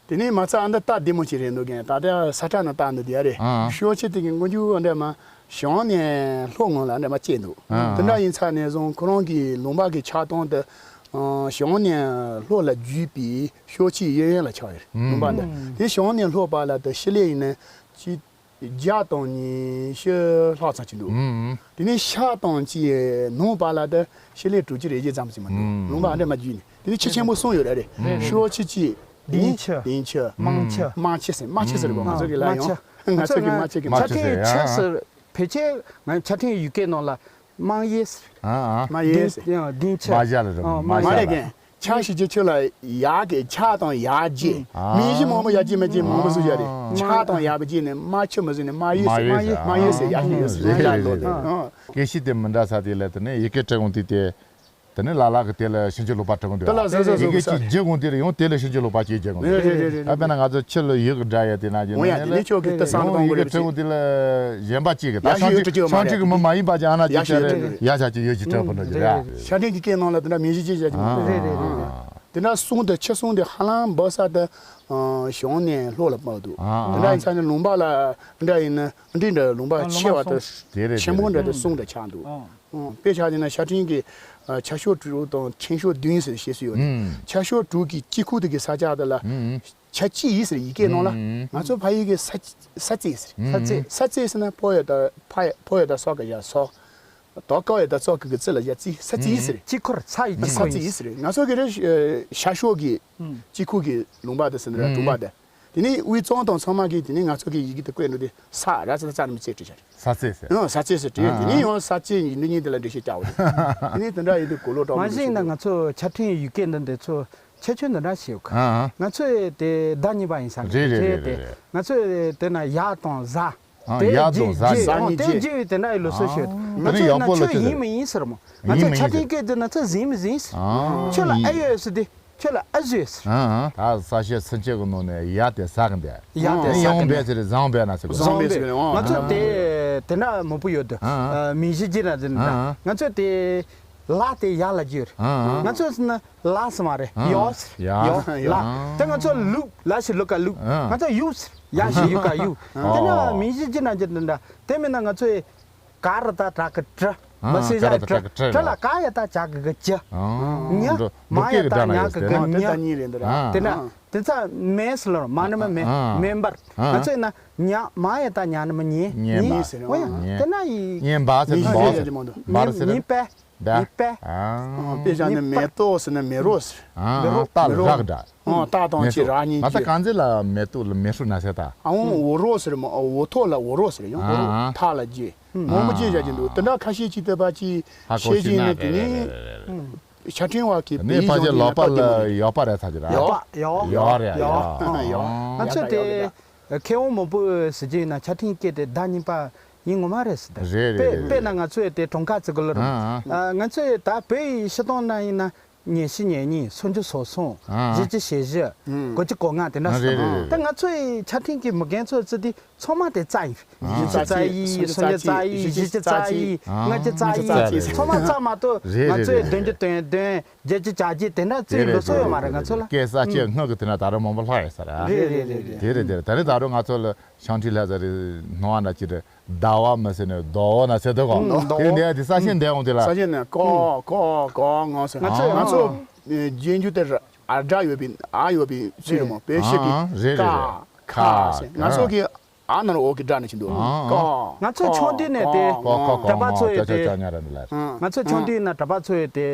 དེ་ནས་མ་ཚད་ཨ་འདི་རྟ་བདེ་མོ་ཅིག་རེད་འདུག་གན། ད་ལྟ་ས་ཁྲ་ནང་རྟ་འདི་བསྡད་ཡ་རེད། ཨ། ཤོག་ཆེ་དེ་གི་མགོ་མཇུག་འདྲ་མ་བྱང་ནས་ལྷོ་ངོས་ལ་འདྲ་མ་སྐྱེས་འདུག་ཨ། དེ་འདྲ་ཡིན་ཚ་ནས་བཟུང་ཁོ་རང་གི་ལུང་པ་གི་ཆགས་སྟངས་དེ་བྱང་ནས་ལྷོ་ལ་བརྒྱུད་པའི་ཤོག་ཆེ་གཡས་གཡོན་ལ་ཆགས་ཡོད་རེད། ལུང་པ་འདི། དེ་བྱང་ནས་ལྷོ་བར་ལ་དེ་ཕྱི་ལེ་ཡིན་ན་ཅི། བརྒྱ་དང་ཉི་ཤུ་ལྷག་ཙམ་ཅིག་འདུག་ཨུམ། དེ་ནས་ཤར་དང་ཅི་ནུབ་བར་ལ་དེ་ཕྱི་ལེ་དྲུག་ཅུ་རེ་བཞི་ཙམ་ཞིག་མ་འདུག་ཨུམ། ལུང་པ་འདྲ་མ་བརྒྱུད་ནས་དེ་ནས་ཁྱི་ཆེན་པོ་གསུམ་ཡོད་རེད། རེད། ཤོག་ཆེ་གཅིག་དིང་ཆེ། དིང་ཆེ། དམངས་ཆེ། དམངས་ཆེ་ཟེར། དམངས་ཆེ་ཟེར་གོ། ང་ཚོ་གི་ལ་ཡང་ང་ཚོ་གི་དམངས་ཆེ་གི། ཆ་དམངས་ཆེ་ཕྲན་ཟེར་ཡ། ཆེ་ཟེར། བོད་ཆེ་ང་ཆ་ཕྲན་ཡུལ་སྐད་ནང་ལ། དམངས་གཡས་ཟེར། ཨ་ཨ། དམངས་གཡས་ཟེར། དིང་ཆེ། དམངས་གཡས་ལ་རེད། ཨ། དམངས་གཡས་ལ། མ་རེད་གན། ཆ་ཤི་ཅི་ཆུ་ལ་ཡ་གི་ཆ་དང་ཡ་རྗེས། ཨ། མིང་གཞི་མང་པོ་ཡ་རྗེས་མ་རྗེས་མང་པོ་བཟོ་ཡ་རེད། ཨ། ཆ་དང་ཡ་གི་རྗེས་ནས་མ་ཆུ་མ་ཟིན་ནས་མ་ཡོད་ཟེར། མ་ཡོད་ཟེར། མ་ཡོད་ཟེར། ཡ་ཤི་ཡོད་ཟེར། རེད་རེད་རེད། ཨ། སྐད་བཤད་དེ་མི་འདྲ་ས་དེ་ལ་དེ་ནས་ཡི་གེ་འབྲི་གོང་དེ་དེ། དེ་ནས་ལ་ལ་གི་དེ་ལ་ཕྱིན་ཅི་ལོག་པ་འབྲི་གོང་དེ་ལ། དེ་ལ་ཟེར་ཟེར་ཡི་གེ་ཟེར་གཅིག་བརྗེ་གོང་དེ་ལ་ཡང་དེ་ལ་ཕྱིན་ཅི་ལོག་པ་གཅིག་བརྗེ་གོང་དེ། རེད་རེད་རེད་རེད། ད་དཔེར་ན་ང་ཚོ་ཆུ་ལ་ཡི་གེ་འདྲ་ཡ་དེ་ན་རྗེས་འོང་ཡ་ནས་དེ་ནས་ཆོག་གི། དེ་སང་ཡི་གེ་གོང་དེ་ལ་གཞན་པ་གཅིག་གི་ད་ཡ་ཤི་ཡོད་སྤྱང་ཀྲི་ཀྱི་མ་རེད། སྤྱང་ཀྲི་ཀྱི་མི་མ་ཡིན་པ་ཅིག་ཨ་ན་ཅིག་ཡ་ཤི་ཡོད་ཡ་ཤ་ཅིག་ཡོད་ཅིག་འབྲི་གོང་འདྲ་ཅིག་རེད། ཤ་ཁྲིན་གྱི་སྐད་ནང་ལ་དེ་འདྲ་མིང་གཞི་ཅིག་བྱ་ཅིག་མ་རེད། རེད་རེད་རེད་རེད། དེ་འདྲ་གསུང་དེ་ཆུ་གསུང་དེ་ཧ་ལམ་འབབ་ས་དེ་བྱང་ནས་ལྷོ་ལ་སྤར་འདུག་ཨ། དེ་འདྲ་ཡིན་ཙང་ནས་ལུང་པ་ལ་འདྲ་ཡིན་ན་འདི་འདྲ་ལུང་པ་ཨ། ཆེ་བ་དང་དེ་རེད། ཆེན་པོ་འདྲ་དེ་གསུང་འདྲ་ཆགས་འདུག་ཨ། དཔེ་ཆ་བཞག་ན་ཤ་ཁྲིན་གྱི་ཆ་ཤོག་དྲུག་དང་ཕྲེང་ཤོག་བདུན་ཟེར་བཤད་སྲོལ་ཡོད་རེད། ཆ་ཤོག་དྲུག་གི་དཀྱིལ་ཁུག་དེ་གི་ས་ཆ་དེ་ལ། ཆ་གཅིག་ཡིན་ཟེར། ཡི་གེ་ནང་ལ། ང་ཚོ་ཕ་ཡུལ་གྱི་ས་ས་རྩེ་ཟེར། ས་རྩེ། ས་རྩེ་ཟེར་ན་ཕོ་ཡོད་ད་ཕ་ཕོ་ཡོད་ད་སོག་གི་ཡ་སོག་ད་ཀ་ཡོད་ད་ཙོག་གི་གི་རྩེ་ལ་ཡ་རྩེ། ས་རྩེ་ཟེར། དཀྱིལ་འཁོར་ས་ཡི་དཀྱིལ་ས་འཁོར་རྩེ་ཡིན་ཟེར། ང་ཚོ་གི་རེ་ཤ་ཤོག་གི་དཀྱིལ་ཁུག་གི་ལུང་པ་དེ་ཟེར་ན་གྲོང་པ་དེ། དེ་ནས་དབུས་གཙང་དང་ཚང་མ་གིས་དེ་ནས་ང་ཚོ་གི་ཡི་གེ་དེ་བཀོད་འདུག་དེ་ས་ར་ཙ་ཙ་ནི་རྩེ་བྲིས་བྱ་རེད། ས་རྩེ་ཟེར། ཡང་ས་རྩེ་ཟེར་བྲིས། དེ་ནས་ཡང་ས་རྩེ་ཡིན་འདུག་ཉིན་དེ་ལ་འགྲེལ་བཤད་རྒྱག་འོ་དེ། དེ་ནས་དེ་འདྲ་ཡིན་དུས་གོ་ལོ་གྲོགས་མ་མང་ཞིག་ན་ང་ཚོ་ཆ་འཕྲིན་ཡུལ་སྐད་འདི་འདི་ཚོ་ཁྱད་ཆོས་འདི་འདྲ་ཞིག་ཡོད་གི། ཨ་ཨ། ང་ཚོས་དེ་ཟླ་གཉིས་པ་ཡིན་ས་རེད་རེད་རེད་དེ། རེད། ང་ཚོས་དེ་ན་ཡ་དང་ཟ། ཨ། དེ་ཡ་དང་ཟ་རྗེས་ནས། ཨ། དེ་རྗེས་ཡོད་དེ་འདྲ་ཡི་ལོ་སོ་ཞིག་ཡོད། ཨ། ང་ཚོས་ན་ཁྱོད་ཡིན་མི་ཡིན་ཟེར་མོ། ང་ཚོས་ཆ་འཕྲིན་སྐད་དེ་ན་ཚོད་ཟིན་མི་ཟིན་ཟེར། ཨ། ཁྱོད་ལ་ཨ་ཡོད་ཟེར་དེ། ཁྱོད་ལ་ཨ་ཟོས་ཟེར། ཨ། ད་ས་བཤད་ཚུན་ཆད་ཀྱི་ནང་ནས་ཡ་དེ་ཟ་གི་འདུག་ཡ་དེ་ཟ་གི་ཡང་འདུག་བས་ཟེར་བཟང་བས་ན་ཟེར་གི། བཟང་བས་ཟེར་གི། ང་ཚོ་དེ་དེ་འདྲ་མང་པོ་ཡོད་དུ། ཨ། མིང་གཞི་ཅི་ན་ཟེར་ན། ཨ། ང་ཚོ་དེ་ལ་དེ་ཡ་ལ་བསྒྱུར། ཨ། ང་ཚོ་ཟེར་ན་ལ་ཟེར་མ་རེད། ཨ། ཡོ་ཟེར། ཡ། ཡོ་ལ། ཨ། དེ་ང་ཚོ་ལུག་ལ་ཞིག་ལུག་ག་ལུག་ཨ། ང་ཚོ་ཡུག་ཟེར། ཡ་ཞིག་ཡུག་ག་ཡུག་ཨ། དེ་ན་མིང་གཞི་ཅི་ན་ཅི་འདྲ་འདྲ། དེ་མིན་ན་ང་ཚོའི་ག་ར་ད་དྲག་གི་གྲི། ཨ། མ་སྲིད་ཀ་ར་ད་དྲག་གི་གྲི། གྲི་ལ་ག་ཡ་ད་ཅག་གི་གི་ཅི། ཨ། ཉ། འགྲོ་མ་ཡ་ད་ཉག་གི་གི་ཉ། དེ་ད་གཉིས་རེད་འདི་ར། ཨ། དེ་ན་དེ་ཚ་མེ་སི་ལོར་མ་ནི་མ་མེ། ཨ། མེ་འབར། ཨ། ང་ཚོས་ན་ཉ་མ་ཡ་ད་ཉ་ནི་མ་ཉེ། ཉེ་ཉེ་འབར། ཟེར་ཨོ་ཡ། ཉེ། དེ་ན་ཡི། ཉེ་འབར་ཟེར། ཉེ་འབར་ཟེར། ཉེ་པ། ད། ཉེ་པ། ཨ། དཔེ་བཞག་ན་མེ་ཏོག་ཟེར་ན་མེ་རོ་ཟེར། ཨ། མེ་རོ། ད་མེ་རོ། རག་འདྲ། ཨོ། ད་དང་ཆེ་རག་གཉིས་ང་ད་ཆེ། གང་ཚེ་ལ་མེ་ཏོག་ལ་མེ་ཧྲུ་ན་ཟེར་ད། ཨ། འོ་རོ་ཟེར་མོ། འོ་ཐོག་ལ་འོ་རོ་ཟེར་ཡང་འོ་རོ། ཨ། ཐ་ལ་རྗེ། མང་པོ་ཅིག་བཞག་གི་འདུག་དེ་འདྲ་ཁ་ཤས་ཅིག་བསྟོད་པ་ཅིག་ཧ་གོ་བྱེད་ཤེས་ཀྱིན་ན་ན་དེ་རེད་ནི། རེད་རེད་རེད། ཕྱག་ཕྲེང་བ་གི་ནི་བེད་ཕ་ཅེ་ལོག་པ་ལ་ཡོག་པ་རེད་ཚ་ཅི་ར། ཡོག་པ་ཡོག་ཡོག་རེད་ཡོག་ཡོག་ཡོག་ང་ཚོས་དེ་མཁས་དབང་མང་པོས་ཟེར་གྱི་ཡིན་ན་ཕྱག་ཕྲེང་སྐད་དེ་ཟླ་གཉིས་པ་ཡིན་ངོ་མ་རེད་ཟེར་ད། རེད་རེད་དཔེ་རེད་དཔེར་ན་རེད། ང་ཚོས་དེ་གྲངས་ཀ་བརྩི་དགོས་ལ་རུང་། ཨ་ཨ། ང་ཚོས་ད་བོད་ཡི་སྤྱི་སྟངས་ན་ཡིན་ན། ཉི་ཤུ་ཉེར་གཉིས། སུམ་ཅུ་སོ་གསུམ། ཨ། བཞི་བཅུ་ཞེ་བཞི། ཨུམ། དགུ་བཅུ་གོ་ལྔ་དེ་འདྲ་ཨ་རེད་རེད་རེད། ད་ང་ཚོའི་ཕྱག་ཕྲེང་གི་མི་རྒན་ཚོ་ཚོ་དེ་ཚང་མ་དེ་རྩ་ཡིན། ཨ། ཉི་ཤུ་རྩ་ཡི། སུམ་ཅུ་རྩ་ཡི། བཞི་བཅུ་རྩ་ཡི། ཨ། ལྔ་བཅུ་རྩ་ཡི། ཚང་མ་རྩ་མ་གཏོགས་རེད་ང་ཚོའི་རེད་བདུན་ཅུ་དོན་བདུན། བརྒྱད་ཅུ་གྱ་བརྒྱད་དེ་འདྲ་རྩ་ཡི་ལོ་ཚོད་ཡོད་མ་རེད་ང་ཚོ་ལ། སྐད་ས་སྐད་སྔགས་ཀྱི་དེ་འདྲ་ད་རུང་མང་པོ་ལྷག་ཡོད་ས་རེད། རེད་རེད་རེད་རེད། དེ་རེད་དེ་རེད། ད་རེས་ད་རུང་ང་ཚོ་ལ་ཤང་ཁྲི་ལྷ་ས་རེད་སྣང་བ་འདྲ་ཅི་རེད། ཟླ་བ་མ་ཟེར་ནས་ཟླ་བ་ན་ཟེར་དུ་གོ་ཨུམ། ཟླ་བ། དེ་འདི་ཡ་དེ་ས་ཆེན་འདས་འོང་དེ་ལ། ས་ཆེན་ནས་ཀོ་ཀོ་ཀོ་ང་ཟེར། ང་ཚོ་ང་ཚོ་རྗེས་འཇུག་དེ་ཨ་སྒྲ་ཡོད་པའི་ཨ་ཡོད་པའི་ཚུལ་རེད་མོ། བོད་ཤིག་གི་ཨ་རེད་རེད་ཀ་རེད། ཁ་ཟེར། ང་ཚོ་གི་ཨ་ནར་འོག་གི་སྒྲ་ནི་ཆེ་འདུག་ཨ་ཀོ་ང་ཚོ་ཆུང་དུས་ནས་དེ་ཀོ་ཀོ་ཀོ་གྲྭ་པ་ཚོ་ཡི་དེ། ང་ཚོ་ཆུང་དུས་ན་གྲྭ་པ་ཚོ་ཡི་དེ་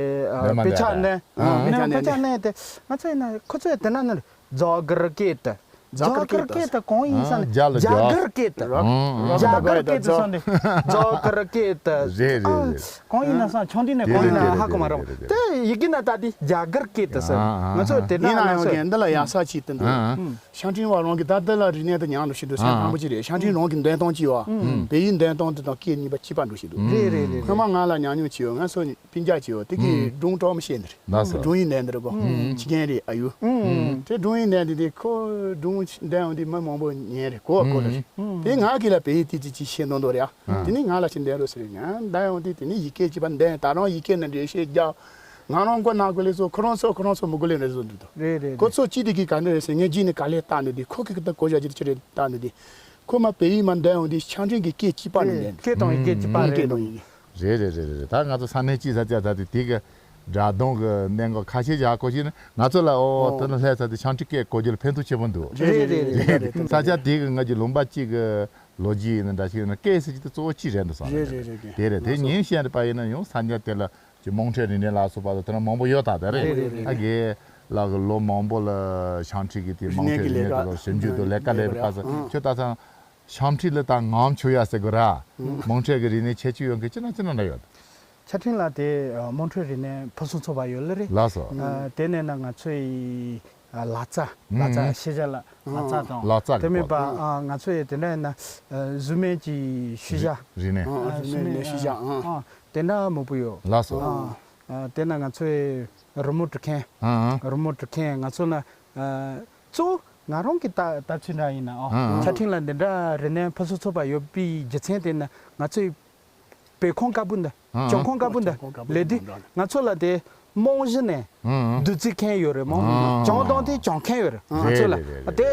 བོད་ཕྱག་ནས་བོད་ཕྱག་ནས་དེ་ང་ཚོ་ཡིན་ན་ཁོ་ཚོ་ཡི་དེ་ན་ནི་རྫོགས་གར་སྐད་དུ། རྫོགས་གར་སྐད་དུ་གང་ཡིན་ས་ན་རྒྱ་ལ་རྒྱ་གར་སྐད་དུ། རྒྱ་གར་སྐད་དུ་སོང་དུས་རྫོགས་གར་སྐད་དུ། རེད་རེད་རེད། གང་ཡིན་ན་སང་ཆུང་དུས་ནས་གང་ཡིན་ན་ཧ་གོ་མ་རེད། དེ་ཡི་གེ་ན་ད་དེ་རྒྱ་གར་སྐད་དུ་ཟེར། ང་ཚོ་དེ་འདྲ་ཡིན་ན་ཡང་གི་འདི་ལ་ཡ་ས་ཆེ་དུ་འདུག་ཤང་ཁྲིན་བ་རང་གི་ད་འདི་ལ་རིག་གནས་དུ་ཉམས་འགྲོ་ཞིག་འདུག་སེམས་ཕམ་པོ་ཅིག་རེད། ཤང་ཁྲིན་རང་གི་འདོན་སྟངས་ཅིག་ཡོད། བོད་ཡིག་འདོན་སྟངས་དེ་དང་སྐད་གཉིས་པ་གཅིག་པ་འགྲོ་ཞིག་འདུག་རེད་རེད་རེད། སྔོན་མ་ང་ལ་ཉམས་མྱོང་ཅིག་ཡོད། ང་ཚོ་སྤུན་ཀྱག་ཅིག་ཡོད། དེ་གི་སྒྲུང་གྲོགས་མི་བཤད་འདི་རེད། སྒྲུང་ཡིན་འདོན་འདི་རེད་གོ་ཁྱི་རྒན་རེད་ཨ་ཡུ། དེ་སྒྲུང་ཡིན་འདོན་འདི་དེ་ཁོ་སྒྲུང་ འདོན་ཡོང་དུས་མི་མང་པོ་ཉན་རེད་གོ་གོ་ལ་རེད། དེ་ང་གིས་ལ་བོད་ཡིག་ཏི་ཅི་ཅི་ཤེས་འདོན་འདོན་རེད་ཨ། དེ་ནས་ང་ལ་ཅི་འདོན་རོགས་ཟེར་རེད། ང་འདོན་ཡོང་དུས་དེ་ནས་ཡི་གེ་གཅིག་པ་འདོན། ད་རུང་ཡི་གེ་ནས་འགྲེལ་བཤད་རྒྱག་ང་རང་མགོ་ན་དགོས་ལས་བཟོ། ཁོ་རང་ཚོ་ཁོ་རང་ཚོ་མི་དགོས་ལས་རེད་བཟོ་འདུག་དོ། རེད་རེད་ཁོ་ཚོ་ཅི་དེ་གི་ག་འདྲ་རེད་ཟེར། ངས་རྗེས་ནས་ག་ལས་བལྟ་ནས་དེ་ཁོ་གི་ད་གོ་བྱ་ཅི་ཅི་རེད་བལྟ་ནས་དེ་ཁོ་མ་བོད་ཡིག་མ་འདོན་ཡོང་དུས་ཆ་འཕྲིན་གི་སྐད་གཅིག་པ་ནས་འདོན། སྐད་དང་ཡི་གེ་གཅིག་པ་རེད། སྐད་དང་ཡི་གེ་རེད་རེད་རེད་རེད། ད་ང་ཚོ་ས་གནས་སྤྱི་ས་ཆ་ད་དེ་དེ་གི་སྒྲ་གདངས་གི་གནད་འགག་ཁ་ཤས་ཡག་གོ་ཞིག་ནི་ང་ཚོ་ལ་ཨོ་ཨོ། དེ་ནི་ལྷས་ས་དེ་ཆང་ཁྲི་སྐད་གོ་རྒྱུ་ལ་ཕན་ཐོགས་ཆེན་པོ་འདུག་རེད་རེད་རེད། ས་ཆ་དེ་གི་ང་གི་ལུང་པ་གཅིག་གི་ལོ་རྒྱུས་ཡིན་ན་འདྲ་ཞིག་ཡིན་ན་སྐད་ཟེར་གྱི་དེ་གཙོ་བོ་གཅིག་རེད་འདུག་ས་རེད་རེད་རེད། དེ་རེད། དེ་ཉིན་བཤད་པ་ཡིན་ན་ཡང་ས་ཆ་དེ་ལ་ཅི་དམངས་ཁྲོད་རིག་གནས་ལ་སོགས་པ་དང་དེ་ན་མང་པོ་ཡོད་ད་དེ་རེད། རེད་རེད་རེད། ཨ་རྒས་ལགས་ལོ་མང་པོ་ལ་ཆང་ཁྲི་གི་དེ་དམངས་ཁྲོད་རིག་གནས་དེ་ལ་ཞིབ་འཇུག་དང་ལས་ཀ་ལས་པའི་སྐབས་སུ་ཁྱོད་ད་ཚང་། ཤང་ཁྲི་ལ་ད་ངམ་ཆུ་ཡ་ཟེར་དགོས་ར། དམངས་ཁྲོད་ཀྱི་རིག་གནས་ཁྱད་ཆོས་ཡོད་མཁན་ཅི་ན་ཅི་ན་འདྲ་ཡོད། ཆ་འཕྲིན་ལ་དེ་དམངས་ཁྲོད་རིག་གནས་ཕུན་སུམ་ཚོགས་པ་ཡོད་ལེ་རེད། ལགས་སོ། དེ་ནས་ན་ང་ཚོའི་ལག་རྩལ་ལག་རྩལ་ཤེས་བྱ་ལ་ལག་རྩལ་དང་ལག་རྩལ་དེ་མིན་པ་ང་ཚོའི་དེ་འདྲ་ཡིན་ན་གཟུགས་མེད་ཀྱི་ཤུལ་བཞག་རིག་གནས། གཟུགས་མེད་ནས་ཤུལ་བཞག་དེ་འདྲ་མང་པོ་ཡོད། ལགས་སོ། དེ་ན་ང་ཚོའི་རི་མོ་འབྲི་མཁན། རི་མོ་འབྲི་མཁན་ང་ཚོ་ན། གཙོ་བོ་ང་རང་གི་ལྟ་ལྟ་ཚུལ་འདྲ་ཡིན་ན་ཨོ། ཨ། ཆ་འཕྲིན་ལ་འདི་འདྲ་རིག་གནས་ཕུན་སུམ་ཚོགས་པ་ཡོད་པའི་རྒྱུ་མཚན་དེ་ནི་ང་ཚོའི་བོད་ཁང་དཀར་པོ་འདི། ཨ། བྱང་ཁང་དཀར་པོ་འདི་ལས་དུས་ང་ཚོ་ལ་དེ་རྨང་གཞི་ནས་ཨ། བདུད་རྩི་མཁན་ཡོད་རེད་མོ། ཨ། བྱང་དང་དེ་བྱང་མཁན་ཡོད་རེད། ང་ཚོ་ལ་རེད་རེད་རེད། དེ་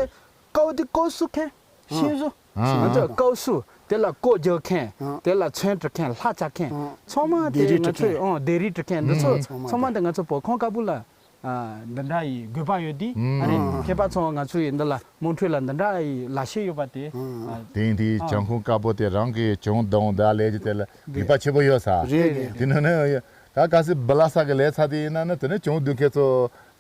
ཀའོ་དེ་ཀའོ་སུ་མཁན་ཤིང་བཟོ། ཨ། ང་ཚོ་ཀའོ་སུ་དེ་ལ་ཀོ་རྒྱག་མཁན། ཨ། དེ་ལ་ཚོན་འབྲི་མཁན། ལྷ་བྱ་མཁན། ཨ། ཚང་མ་དེ་ལྡེབས་རིས་ང་ཚོས་འབྲི་མཁན། ཨང་ལྡེབས་རིས་འབྲི་མཁན་འདི་ཚོ་ཨ། ཚང་མ་དེ་ང་ཚོ་བོད་ཁང་དཀར་པོ་ལ། ཨ། འདི་འདྲ་ཡི་དགོས་པ་ཡོད་དུས། ཨ་རེ། ཨ། མཁས་པ་ཚོ་ང་ཚོ་ཡི་འདི་ལ་དམངས་ཁྲོད་ལ་འདི་འདྲ་ཡི་ལག་ཤེས་ཡོད་པ་དེ། ཨ། དེང་དུས་ཨ། བྱང་ཁུངས་དཀར་པོ་དེ་རང་གི་བྱང་གདོང་ད་ལས་ཀྱི་དེ་ལ་རེད། དགོས་པ་ཆེན་པོ་ཡོད་ས། རེད་རེད། དེ་ནང་ནས་ད་ག་སེ་བི་ལ་ས་གི་ལས་ཚ་དེ་ཡིན་ན་ནི་དེ་ནས་བྱང་བདུན་ཁའི་ཚོ་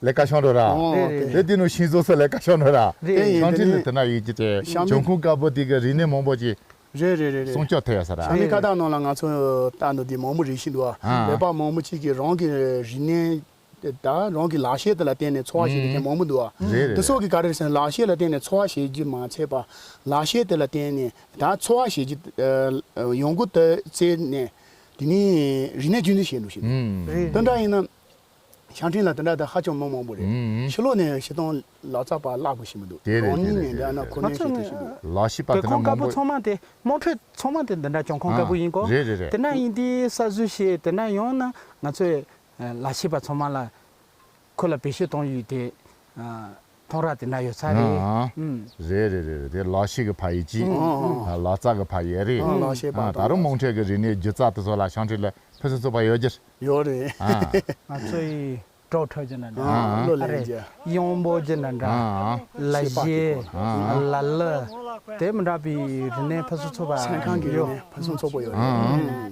ལས་ཀ་ཤོང་འགྲོ་ར། ཨོ་རེད་རེད། དེ་དེ་ནས་ཤིང་བཟོ་ས་ལས་ཀ་ཤོང་འགྲོ་ར། རེད། ཤང་ཁྲི་ལ་དེ་ན་ཡོད་ཀྱི་དེ་བྱང་ཁུངས་དཀར་པོ་དེ་གི་རིག་གནས་མང་པོ་ཅིག་རེད་རེད་རེད་རེད། སྲུང་སྐྱོབ་ཐེབས་ཡོད་ས་ར། ཤང་མི་ཁ་བཏགས་ནང་ལ་ང་ཚོ་ལྟ་འདུག་དེ་མང་པོ་རེད་ཤི་འདུག་ཨ། ཨ། བོད་པ་མང་པོ་ཅིག་གི་རང་གི་རིག་གནས། དེ་ད་རང་གི་ལག་ཤེས་དེ་ལ་བརྟེན་ནས་འཚོ་བ་བྱེད་མཁན་མང་པོ་འདུག་ཨ། རེད་རེད། དེ་ཚོ་གི་ག་རེ་ཟེར་ན་ལག་ཤེས་ལ་བརྟེན་ནས་འཚོ་བ་བྱེད་རྒྱུ་མ་ཚད་པ། ལག་ཤེས་དེ་ལ་བརྟེན་ནས་ད་འཚོ་བ་བྱེད་རྒྱུ་ཨ་ཡོང་སྒོ་དེ་བཙལ་ནས་དེ་ནས་རིག་གནས་རྒྱུན་འཛིན་བྱེད་འདུག་ཞེས་འདུག་དེ་འདྲ་ཡིན་ན་ཤང་ཁྲིན་ལ་དེ་འདྲ་དེ་ཧ་ཅང་མི་མང་པོ་རེད། ཕྱི་ལོགས་ནས་ཤི་སྟོང་ལག་རྩལ་པ་བརླག་དགོས་ཞེས་མི་འདུག་དེ་རེད། རང་ཉིད་ནས་འདྲ་ན་ཁོ་ནས་བྱེད་ཐུབ་ཞེས་འདུག་ལག་ཤེས་པ་དེ་འདྲ་བོད་ཁང་དཀར་པོ་མང་པོ་ཚང་མ་དེ་དམངས་ཁྲོད་ཚང་མ་དེ་འདི་འདྲ་བྱང་ཁང་དཀར་པོ་ཡིན་གོ་རེད་རེད་རེད། དེ་འདྲ་ཡིན་དུས་གསར་བཟོ་བྱས་དེ་འདྲ་ཡོང་ན་ང་ཚོས། ལག་ཤེས་པ་ཚང་མ་ལ་ཁོ་ལ་བེད་སྤྱོད་གཏོང་ཡུལ་དེ་མཐོང་ར་དེ་འདྲ་ཡོད་ས་རེད། ཨང་། ཨུམ། རེད་རེད་རེད་རེད། དེ་ལག་ཤེས་ཀྱི་ཕ་ཡི་གཅིག་ཨང་ཨང་། ལག་རྩལ་གྱི་ཕ་ཡི་རེད། ཨང་། ལག་ཤེས་པ་ཨང་། ད་རུང་དམངས་ཁྲོད་ཀྱི་རིག་གནས་སྒྱུ་རྩལ་དེ་ཚོ་ལ་ཤང་ཁྲིན་ལ་ཕུན་སུམ་ཚོགས་པ་ཡོད་རྒྱུ་རེད། ཡོད་རེད། ཨང་། ང་ཚོ་ཡི་གྲོགས་ཁྲོད་ཀྱི་འདྲ་འདྲ། ཨང་། བློ་ལ་ཨ་རེད། ཡོང་འབོར་གྱི་འདྲ་འདྲ། ཨང་། ལ་གཞས། ཨང་། ལ་ལ། དེ་མི་འདྲ་བའི་རིག་གནས་ཕུན་སུམ་ཚོགས་པ་སེམས་ཁམས་ཀྱི་རིག་ཡོད། གནས་ཕུན་སུམ་ཚོགས་པོ་ཡོད་རེད། ཨང་།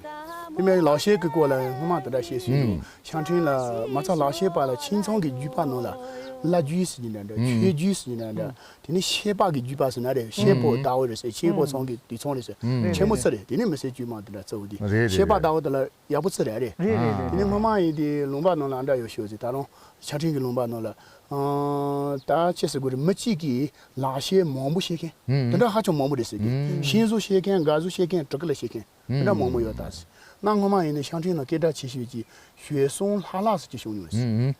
དེ་མིན་ལག་ཤེས་ཀྱི་སྐོར་ལ་སྔོན་མ་དེ་འདྲ་བཤད་ཤེས་འདུག་ཨང་། ཤང་ཁྲིན་ལ་མ་རྩ་ལག་ཤེས་པ་ལ་ཁྱིམ་ཚང་གི་རྒྱུད་པ་ནང་ལ་བླ་རྒྱུད་ཟེར་གྱི་འདྲ་འདྲ། ཨང་། ཆོས་རྒྱུད་ཟེར་གྱི་འདྲ་འདྲ། དེ་ནས་ཤེས་པ་གི་རྒྱུད་པ་ཟེར་ན་རེད། ཤེས་པོ་ཨང་ཟླ་བོ་རེད་ཟེར། ཆེན་པོ་ཚང་གི་དུད་ཚང་རེད་ཟེར། ཨང་། ཆེན་མོ་ཚོ་རེད། དེ་ནས་མི་སེར་དཀྱུས་མ་དེ་འདྲ་གཙོ་བོ་དེ། རེད་རེད་ཤེས་པ་རེད། ཟླ་བོ་དེ་ལ་ཡག་པོ་ཚོ་རེད་རེད། རེད་རེད་རེད། དེ་ནས་སྔོན་མ་ཡིན་དེ་ལུང་པ་ནང་ལ་འདྲ་ཡོད་ཤོད་ཟེར། ད་རུང་ཤང་ཁྲིན་གི་ལུང་པ་ནང་ལ་ཨང་ད་ཅི་ཟེར་དགོས་རེད། མི་གཅིག་གིས་ལག་ཤེས་མང་པོ་ཤེས་མཁན་ཨང་། དེ་འདྲ་ཧ་ཅང་མང་པོ་རེད་ཟེར་གི་ཨང་། ཤིང་བཟོ་ཤེས་མཁན། སྒ་བཟོ་ཤེས་མཁན། དྲུ་གུ་ལ་ཤེས་མཁན། དེ་འདྲ་མང་པོ་ཡོད་ད་ཟེར། གནའ་སྔོན་མ་ཡིན་ན་ཤང་ཁྲིན་ལ་སྐད་གྲགས་ཆེ་ཤོས་ཀྱི་ཞོལ་གསུམ་ལྷ་ལགས་ཟེར་གྱི་བྱུང་མྱོང་རེད་ཟེར། ཨང་།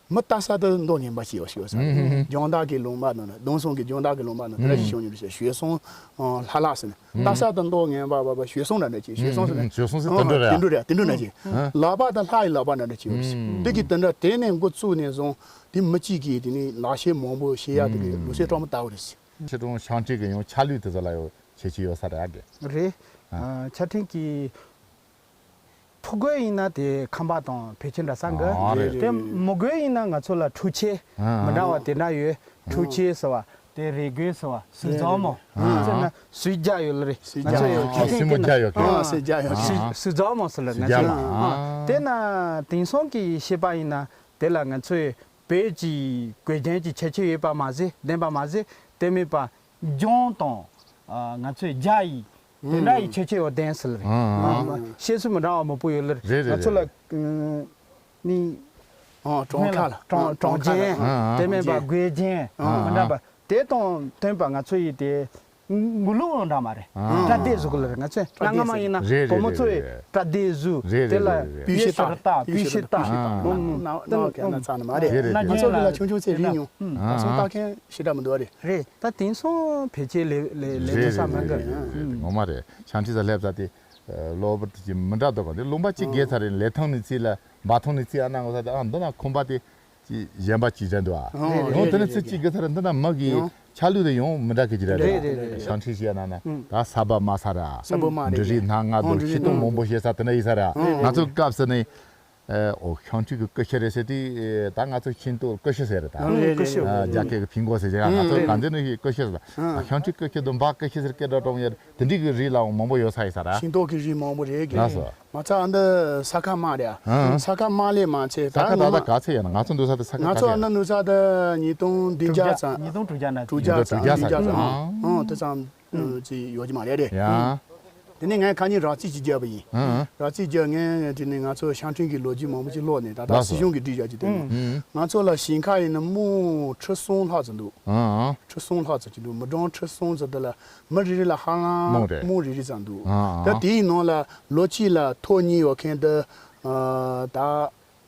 མི་ལྟ་ས་དུ་མདོག་ངན་པ་ཞིག་ཡོད་ཞིག་ཡོད་ས་རེད། ཨང་། ལྗང་མདོག་གི་ལུང་པ་ནང་ན། གདོང་སོང་གི་ལྗང་མདོག་གི་ལུང་པ་ནང་དེ་འདྲ་ཞིག་བྱུང་མྱོང་རེད་ཟེར། ཞོལ་གསུམ་ལྷ་ལགས་ཟེར་ནས་ལྟ་ས་དུ་མདོག་ངན་པ་བ་བ་ཞོལ་གསུམ་འདྲ་འདྲ་ཅིག་ཞོལ་གསུམ་ཟེར་དེ་འདྲ་རེད། ཞོལ་གསུམ་ཟེར་དེ་འདྲ་རེད། དེ་འདྲ་རེད། དེ་འདྲ་འདྲ་ཅིག་ལག་པ་དང་ལྷ་ཡི་ལག་པ་འདྲ་འདྲ་ཅིག་ཡོད་རེད་ཟེར། དེ་གི་དེ་འདྲ་དེ་ནས་འགོ་བཙུགས་ནས་བཟུང་དེ་མི་གཅིག་གིས་དེ་ནས་ལག་ཤེས་མང་པོ་ཤེས་ཡག་དེ་གི་ལུགས་སྲོལ་སྤྲོ་མོ་ལྟ་བུ་རེད་ཟེར། ཁྱེད་རང་ཤང་ཁྲིན་གི་ཡང་ཆ་ལུགས་དེ་ཚོ་ལ་ཡང་ཁྱད་ཆོས་ཡོད་ས་རེད་ཨ་གི། རེད། ཨ། ཤང་ཁྲིན་གི་ཕྲུ་གུ་ཡིན་ན་དེ་ཁམས་པ་དང་བོད་ཁྱི་འདྲ་ས་འགའ། ཨ་རེད། དེ་མོ་རྒོད་ཡིན་ན་ང་ཚོ་ལ་ཕྲུག་ཆེ་ཨ་མི་འདྲ་བ་དེ་འདྲ་ཡོད། ཕྲུག་ཆེ་ཟེར་བ་དེ་རེ་རྒོད་ཟེར་བ། སུས་རྫོང་མོ། ཨ་ཟེར་ན་སུས་རྒྱ་ཡོད་ལ་རེད། སུས་ང་ཚོ་རྒྱ་ཡོད། ཨ་སུས་མོ་རྒྱ་ཡོད་ཀི། ཨ་སུས་རྒྱ་ཡོད། ཨ་སུས་རྫོང་མོ་ཟེར་ལ་ང་ཚོ། ཨ་དེ་ན་དེང་སང་གི་བཤད་པ་ཡིན་ན་དེ་ལ་ང་ཚོས་བོད་ཀྱི་གོས་རྒྱན་གྱི་ཁྱད་ཆོས་ཡོད་པ་མ་ཟད་ལྡན་པ་མ་ཟད་དེ་མིན་པ། ལྗང་དང་། ཨ་ང་ཚོའི་རྒྱ་ཡི་དེ་འདྲ་ཡི་ཁྱད་ཆོས་ཡོད་ལྡན་ཟེར་རེད། ཨ་ཨ། ཨ་ཤེས་སུ་མི་འདྲ་བ་མང་པོ་ཡོད་ལེ་རེད། རེད་ང་ཚོ་ལ་རེད། ཨ་ནི་ཨ་གྲོང་ཁ་ལ་གྲོང་ཨ་གྲོང་ཁ་ལ་ཁྱེར་ཨ་ཨ། དེ་མིན་པ་གྲོང་ཁྱེར་དགོས་རྒྱན་ཨ་མི་འདྲ་ཨ། བ་དེ་དང་བསྟུན་པ་ང་ཚོ་ཡི་དེ་ མགོ་ལོག་འདྲ་མ་རེད། ཨ། སྐྲ་ལྡེ་བཟོ་གི་ལ་རེད། ང་ཚོས་སྐྲ་རྔ་མ་ཡིན་ན། རེད་རེད་བུ་མོ་ཚོ་ཡི་རེད་རེད། སྐྲ་ལྡེ་བཟོ། རེད་དེ་ལ་རེད་རེད་རེད། སྤུས་ཤེ་ཤེ་ཤོ་ཏ་ཏ་སྤུས་ཤེ་ཤོ་ཏ། ཏ། ཨ། ན་ན་ན་ཀྱ་ན་ཚ་ན་མ་རེད། རེད་རེད། ང་ཚོ་འདི་ལ་ཆུང་ཆུང་ཚེ་རིང་ཉུང་། ཨ། ད་སོང་ཨ། ལྟ་མཁན་ཞེ་དྲག་མི་འདུག་རེད། རེད། ད་དེང་སང་བེད་སྤྱོད་ལས་ལས་ལས་རེད་དུ་ས་མ་རེད་འགའ། རེད་རེད་རེད། ངོ་མ་རེད། ཤང་ཁྲི་ས་སླེབས་ས་དེ་གློ་བུར་དུ་ཅིག་མི་འདྲ་འདུག་ག་འདི་ལུང་པ་གཅིག་བརྒལ་ཚར་རེད། ལི་ཐང་ནས་ཚིག་ལ་འབའ་ཐང་ནས་ཚིག་ཨ་ན་ངོ་ས་དེ་ཨ་འདི་ན་ཁོམ་པ་དེ། ཅིག་གཞན་པ་ཅིག་རེད་འདུག་ཨ། རེད་རེད། ཡང་དེ་ནི་རེད་ཚིག་རེད་གཅིག་གི་ཚར་འདི་འདྲ་མི་གི། ཡང་། ཆ་ལུགས་དེ་ཡང་མི་འདྲ་གི་ཅིག་རེད། རེད་རེད་རེད་རེད། ཤང་ཁྲི་ཞེས་ན་ན། ཨང་། ད་ས་བབ་དམའ་ས་ར། ས་བབ་དམའ་རེད། འབྲུ་རིགས་སྣ་ལྔ་ཨང་དང་འབྲུ་ཆུ་རིགས་སྣ་སྟོང་མང་པོ་ཞེས་ས་དེ་འདྲ་ཡིན་ས་ར། ཨང་། ང་ཚོ་སྐབས་སུ་ནི། ཨོ་ཤང་ཁྲི་གི་ཀུ་ཤུ་རེད་ཟེར་དུས་ད་ང་ཚོ་ཤིང་ཏོག་ཀུ་ཤུ་ཟེར་རེད་ད། ཨང་། ཀུ་ཤུ། ཨ། རྒྱ་སྐད་ཀྱི་ཕིང་གོ་ཟེར་ཅིག་ང་ཚོ་གང་འདི་ནི་ཀུ་ཤུ་ཟེར། ཨང་། ཤང་ཁྲི་ཀུ་ཤུ་དང་འབའ་ཀུ་ཤུ་ཟེར་སྐད་སྒྲ་གྲོང་ཡོད། དེ་འདྲའི་གི་རིགས་ལའང་མང་པོ་ཡོད་ས་ཡིན་ས་ར། ཤིང་ཏོག་གི་རིགས་མང་པོ་རེད་གི། ལགས་སོ། མ་ཚད་ཨ་འདི་ས་ཁ་དམའ་རེད་ཨ། ཨང་། ས་ཁ་དམའ་ལས་མ་ཚད་ས་ཁ་ད་ད་ངོ་མ་ད་ག་ཚད་ཡོད་ན། ང་ཚོ་འདུག་ས་དེ་ས་ཁ་ང་ག་ཚོད་ཨ་ཡོད་ན། ན་འདུག་ས་དེ་ཉིས་སྟོང་བདུན་བརྒྱ་ཙམ། ཉིས་སྟོང་དྲུག་བརྒྱ་ན། དྲུག་བརྒྱ་ཉིས་སྟོང་དྲུག་བརྒྱ་ཙམ། ཨང་། ཨང་། དེ་ཙམ་ཅིག་ཡོད་ཀྱི་མ་རེད་རེད། ཡ། དེ་ནས་ངས་ཁ་ཉིན་རག་རྩིས་ཅིག་བརྒྱབ་པ་ཡིན། ཨང་། རག་རྩིས་བརྒྱབ། ངས་དེ་ནས་ང་ཚོ་ཤང་ཁྲིན་གྱི་ལོ་རྒྱུས་མང་པོ་ཅིག་ཀློག་ནས་ད་ལྟ་ལགས་སོ། སྲིད་གཞུང་གི་སྒྲིག་གཞི་དེ་ནས། ཨང་། ང་ཚོ་ལ་ཞིང་ཁ་ཡིན་ན་མུའུ་ཁྲི་གསུམ་ལྷག་ཙམ་འདུག་ཨང་། ཁྲི་གསུམ་ལྷག་ཙམ་ཅིག་འདུག་མི་གྲངས་ཁྲི་གསུམ་ཙམ་དེ་ལ་མི་རེ་རེ་ལ་ཧ་ལམ་མུའུ་རེད། མུའུ་རེ་རེ་ཙམ་འདུག་ཨང་། ད་དེའི་ནང་ལ་ལོ་གཅིག་ལ་ཐོག་གཉིས་ཡོད་མཁན་དེ། ཨ། ད་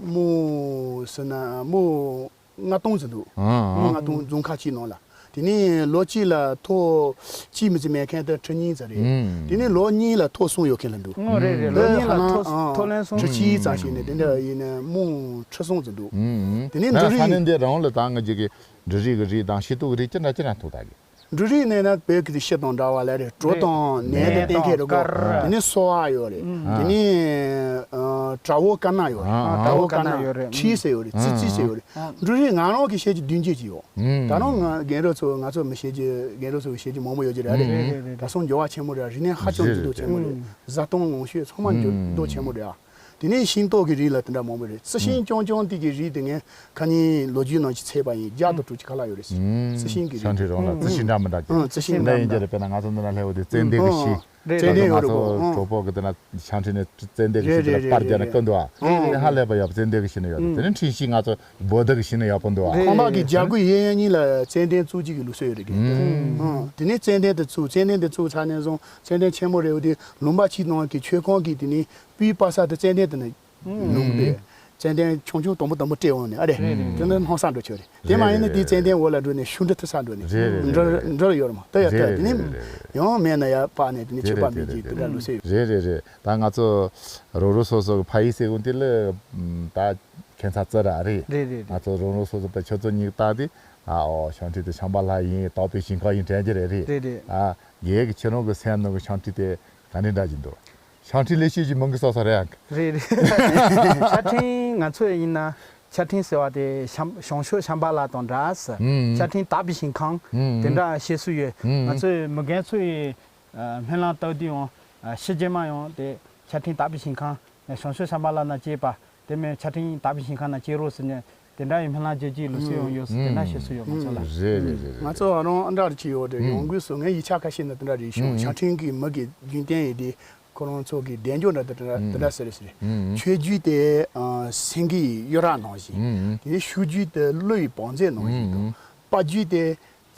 མུའུ་ཟེར་ན་མུའུ་ལྔ་སྟོང་ཙམ་འདུག་ཨང་། མུའུ་ལྔ་སྟོང་རྫོང་ཁག་གཅིག་ནང་ལ། དེ་ནས་ལོ་གཅིག་ལ་ཐོག་གཅིག་མི་ཚད་མེད་མཁན་དེ་ཁྲི་གཉིས་ཙམ་རེད། ཨང་། དེ་ནས་ལོ་གཉིས་ལ་ཐོག་གསུམ་ཡོད་མཁན་ལ་འདུག་ཨང་། རེད་རེད། ལོ་གཉིས་ལ་ཐོག་ཐོག་ལན་གསུམ། ཁྲི་གཅིག་ཙམ་ཞིག་ནས་དེ་འདྲ་ཡིན་ན་མུའུ་ཁྲི་གསུམ་ཙམ་འདུག་ཨང་། དེ་ནས་ད་འབྲུ་རིགས། ས་གནས་འདི་རང་ལ་ད་ང་ཅིག་གི་འབྲུ་རིགས་ཀྱི་རིགས་དང་ཤིང་ཏོག་གི་རིགས་ཅི་འདྲ་ཅི་འདྲ་ཐོག་ད་གི། འབྲུ་རིགས་ནས་ན་བོད་ཀྱི་ཤི་དང་འདྲ་བ་ལ་རེད། གྲོ་དང་ནས་དེ་གཏན་འཁེལ་རེད་གོ། དེ་ནས་སོ་བ་ཡོད་རེད། དེ་ནས་ཨ་བྲ་བོ་དཀར་ནག་ཡོད་རེད། ཨ། བྲ་བོ་དཀར་ནག་ཡོད་རེད། ཁྲི་ཟེར་ཡོད་རེད། ཙི་ཙི་ཟེར་ཡོད་རེད། འབྲུ་རིགས་ང་རང་གི་བཤད་རྒྱུ་བདུན་བརྒྱད་ཅིག་ཡོད། ད་རུང་ང་རྒན་རབས་ཚོ་ང་ཚོ་མི་བཤད་རྒྱུ་རྒན་རབས་ཚོ་གི་བཤད་རྒྱུ་མང་པོ་ཡོད་ཀྱི་རེད། རེད་རེད་རེད། ད་སོང་འགྱུར་བ་ཆེན་མོ་རེད། རིག་གནས་ཧ་ཅང་འགྱུར་ལྡོག་ཆེན་མོ་རེད། བཟའ་བཏུང་ལོངས་སྤྱོད་ཚང་མ་འགྱུར་ལྡོག་ཆེན་མོ་རེད་ཨ། དེ་ནས་ཤིང་ཏོག་གི་རིགས་ལ་དེ་འདྲ་མང་པོ་རེད། རྩི་ཤིང་རྐྱང་རྐྱང་དེ་གི་རིགས་དེ་ངས་ཁ་ཉིན་ལོ་རྒྱུས་ནང་ཅིག་བཙལ་བ་ཡིན། བརྒྱ་དང་དྲུག་ཅུ་ཁ་ལྷག་ཡོད་རེད། རྩི་ཤིང་གི་རིགས། ཤང་ཁྲི་རང་ལ་རྩི་ཤིང་འདྲ་མི་འདྲ་གི། ཨང་། རྩི་ཤིང་འདྲ་ཡིན་གྱི་རེད། དཔེར་ན་ང་ཚོ་འདི་ན་སླེབས་འོ་དེ་ཙན་དན་གི་ཤིང་། རེད། ཙན་དན་ཡོད་རེད་གོ། ང་ཚོ་གྲོགས་པོ་གི་དེ་ན་ཤང་ཁྲི་ནས་ཙན་དན་གི་ཤིང་དེ་ལ་པར་རྒྱག་ན་ཀུན་འདུག་ཨ། དེ་ཧ་ལས་པ་ཡོད། ཙན་དན་གི་ཤིང་ནས་ཡོད་རེད། དེ་ནས་འཕྲིན་ཤིང་ང་ཚོ་བོད་ཟླ་གི་ཤིང་ནས་ཡོད་པོ་འདུག་ཨ། ཁང་པ་གི་རྒྱ་སྒོའི་གཡས་གཡོན་གཉིས་ལ་ཙན་དན་བཙུགས་ཀྱི་གི་ལུགས་སྲོལ་ཡོད་རེད་གི། ཨང་། དེ་ནས་ཙན་དན་དེ་བཙུགས། ཙན་དན་དེ་བཙུགས་ཚར་ནས་བཟུང་ཙན་དན་ཆེན་མོ་རེད། འོ་དེ་ལུང་པ་གཅིག་ནང་གི་མཆོད་ཁང་གི་དེ་ནས་སྤུས་དཔར་ས་དེ་ཙན་དན་དེ་ནས། ནུབ་སྟེ། ཙན་དན་ཆུང་ཆུང་དུམ་བུ་དུམ་བུ་སྤྲད་འོང་ནས་ཨ་རེ། རེད་རེད། དེ་ནི་སྣང་ས་འགྲོ་ཆོག་རེད། དེ་མ་ཡིན་ན་དེ་ཙན་དན་འོག་ལ་འགྲོ་ནས་ཤུ་འབྲུ་ཐུ་ས་འགྲོ་ནས། རེད་རེད། འབྲུ་རེད། འབྲུ་ཡོད་རེད་མ་ད་ཡ་ད་རེད་དེ་ནི། རེད་རེད། ཡང་མེད་ན་ཡ་པ་ནས་དེ་ནི་ཆོས་པ་མི་གྱིས་དེ་འདྲ་ལུགས་སྲོལ་ཡོད། རེད་རེད་རེད། ད་ང་ཚོ་རོགས་རོགས་སོ་སོ་གི་ཕ་ཡུལ་ཟེར་གོ་དེ་ལ་ད་ཁྱད་མཚར་བརྩི་ར་རེད། རེད་རེད་རེད། ང་ཚོ་རོགས་རོགས་སོ་སོ་ད་ཁྱོད་ཚོ་གཉིས་ད་དེ་ཨ་ཨོ་ཤང་ཁྲི་དེ་ཤང་པ་ལྷ་ཡིན། དག་པའི་ཞིང་ཁ་ཡིན་དྲན་གྱི་རེད། རེད་རེད། ཨ་རྒས་ཀྱི་ཁྱེད་རང་གི་སེམས་ནང་གི་ཤང་ཁྲི་དེ། ག་ནས་འདྲ་གྱི་འདུག་ཤང་ཁྲི་ལས་བྱེད་ཀྱི་མིང་གི་སོ་སོ་རེད་ཨང་། རེད་རེད། ཤ་ཁྲིན་ང་ཚོ་ཡིན་ན་ཤ་ཁྲིན་ཟེར་བ་དེ་ཤམ་བྱང་ཕྱོགས་ཤམ་བྷ་ལ་དང་འདྲ་ཟེར། ཨུམ། ཤ་ཁྲིན་དག་པའི་ཞིང་ཁམས། ཨུམ། དེ་འདྲ་བཤད་སྲོལ་ཡོད། ཨུམ། ང་ཚོའི་མི་རྒན་ཚོ་ཡི་སྨོན་ལམ་བཏབ་དུས་ཡང་ཤི་རྗེས་མ་ཡང་དེ་ཤ་ཁྲིན་དག་པའི་ཞིང་ཁམས་བྱང་ཕྱོགས་ཤམ་བྷ་ལ་ན་སྐྱེས་པ། དེ་མིན་ཤ་ཁྲིན་དག་པའི་ཞིང་ཁམས་ན་སྐྱེ་རོགས་ཟེར་ནས་དེ་འདྲ་ཡི་སྨོན་ལམ་རྒྱག་རྒྱུའི་ལུགས་སྲོལ་ཡང་ཡོད་ཟེར། དེ་འདྲ་བཤད་སྲོལ་ཡོད་ང་ཚོ་ལ། རེད་རེད་རེད་རེད། ང་ཚོ་ཨ་རང་ཨ་འདྲ་ཅིག་ཡོད་རེད། ཡོང་དགོས་སོ་ངའི་ཡིག་ཆ་ཁ་ཤས་ནས་དེ་འདྲ་རེད་ཤོག་ཤ་ཁྲིན་གྱི་མི་གི་རྒྱུན་གཏན་ཡིན་དེ་ཁོ་རང་ཚོ་གི་བདེ་འཇོག་འདྲ་དེ་འདྲ་དེ་འདྲ་ཟེར་ཟེར། ཆོས་བརྒྱུད་དེ་སེང་གེའི་གཡུ་རལ་ནང་བཞིན། དེ་ནས་ཤུགས་བརྒྱུད་དེ་ཀླུ་ཡི་བང་མཛོད་ནང་བཞིན་དང་། དཔའ་བརྒྱུད་དེ་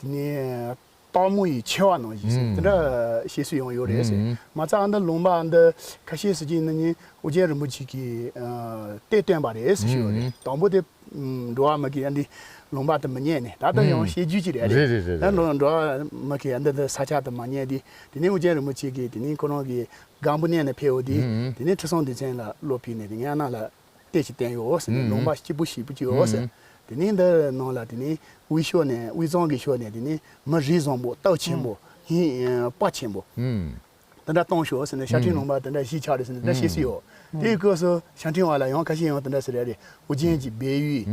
དེ་ནས། སྟག་མོ་ཡི་མཆེ་བ་ནང་བཞིན་ཟེར། ཨང་། དེ་འདྲ་བཤད་སྲོལ་ཡང་ཡོད་རེད་ཟེར། ཨང་། མ་རྩ་ཨ་འདི་ལུང་པ་ཨ་འདི་ཁ་ཤས་ཟེར་གྱི་ཡིན་ན་ནི་ཨོ་རྒྱན་རིན་པོ་ཆེ་གིས་ཨ་གཏེར་བཏོན་པ་རེད་ཟེར་ཞུས་ཡོད་རེད། ཨང་། དང་པོ་དེ་ཨམ་འགྲོ་བ་མི་གིས་ཨ་འདི་ལུང་པ་དེ་མི་རྙེད་ནས། ད་ལྟ་ཡང་ཨང་བཤད་རྒྱུ་ཅིག་རེད། རེད་རེད་རེད་ད་རེད། འགྲོ་འགྲོ་བ་མི་གིས་ཨ་འདི་འདི་ས་ཆ་དེ་མ་རྙེད་དེ། དེ་ནས་ཨོ་རྒྱན་རིན་པོ་ཆེ་གིས་དེ་ནས་ཁོ་རང་གི་སྒམ་པོ་མནན་ནས་ཕེབས་འོ་དེ། ཨང་། དེ་ནས་ཁྲི་སྲོང་ལྡེ་བཙན་ལ་བློ་ཕིག་ནས་དེ་ངའི་ཨ་ནང་ལ། གཏེར་ཅིག་བསྟན་ཡོད་ཟེར་ནས། ཨང་། ལུང་པ་སྐྱིད་པོ་ཞིག་པོ་ཅིག་ཡོད་ཟེར། ཨང་། དེ་ནས་འདི་ནང་ལ་དེ་ནས་དབུས་ཕྱོགས་ནས་དབུས་གཙང་གི་ཕྱོགས་ནས་དེ་ནས་མི་རིགས་བཟང་པོ་སྟོབས་ཆེན་པོ་ཨང་། ཧིན་དཔའ་ཆེན་པོ་ཨང་། དེ་འདྲ་གཏོང་ཤོག་ཟེར་ནས་ཤ་ཁྲིན་ཨང་། ལུང་པ་དེ་འདྲ་གཞིས་ཆགས་རེད་ཟེར་ནས་དེ་འདྲ་བཤད་སྲོལ་ཡོད། ཨང་། དེའི་སྐབས་སུ་ཤ་ཁྲིན་བ་ལ་ཡང་ཁ་ཤས་ཡང་དེ་འདྲ་ཟེར་རེད། ཨོ་རྒྱན་གྱི་སྦས་ཡུལ།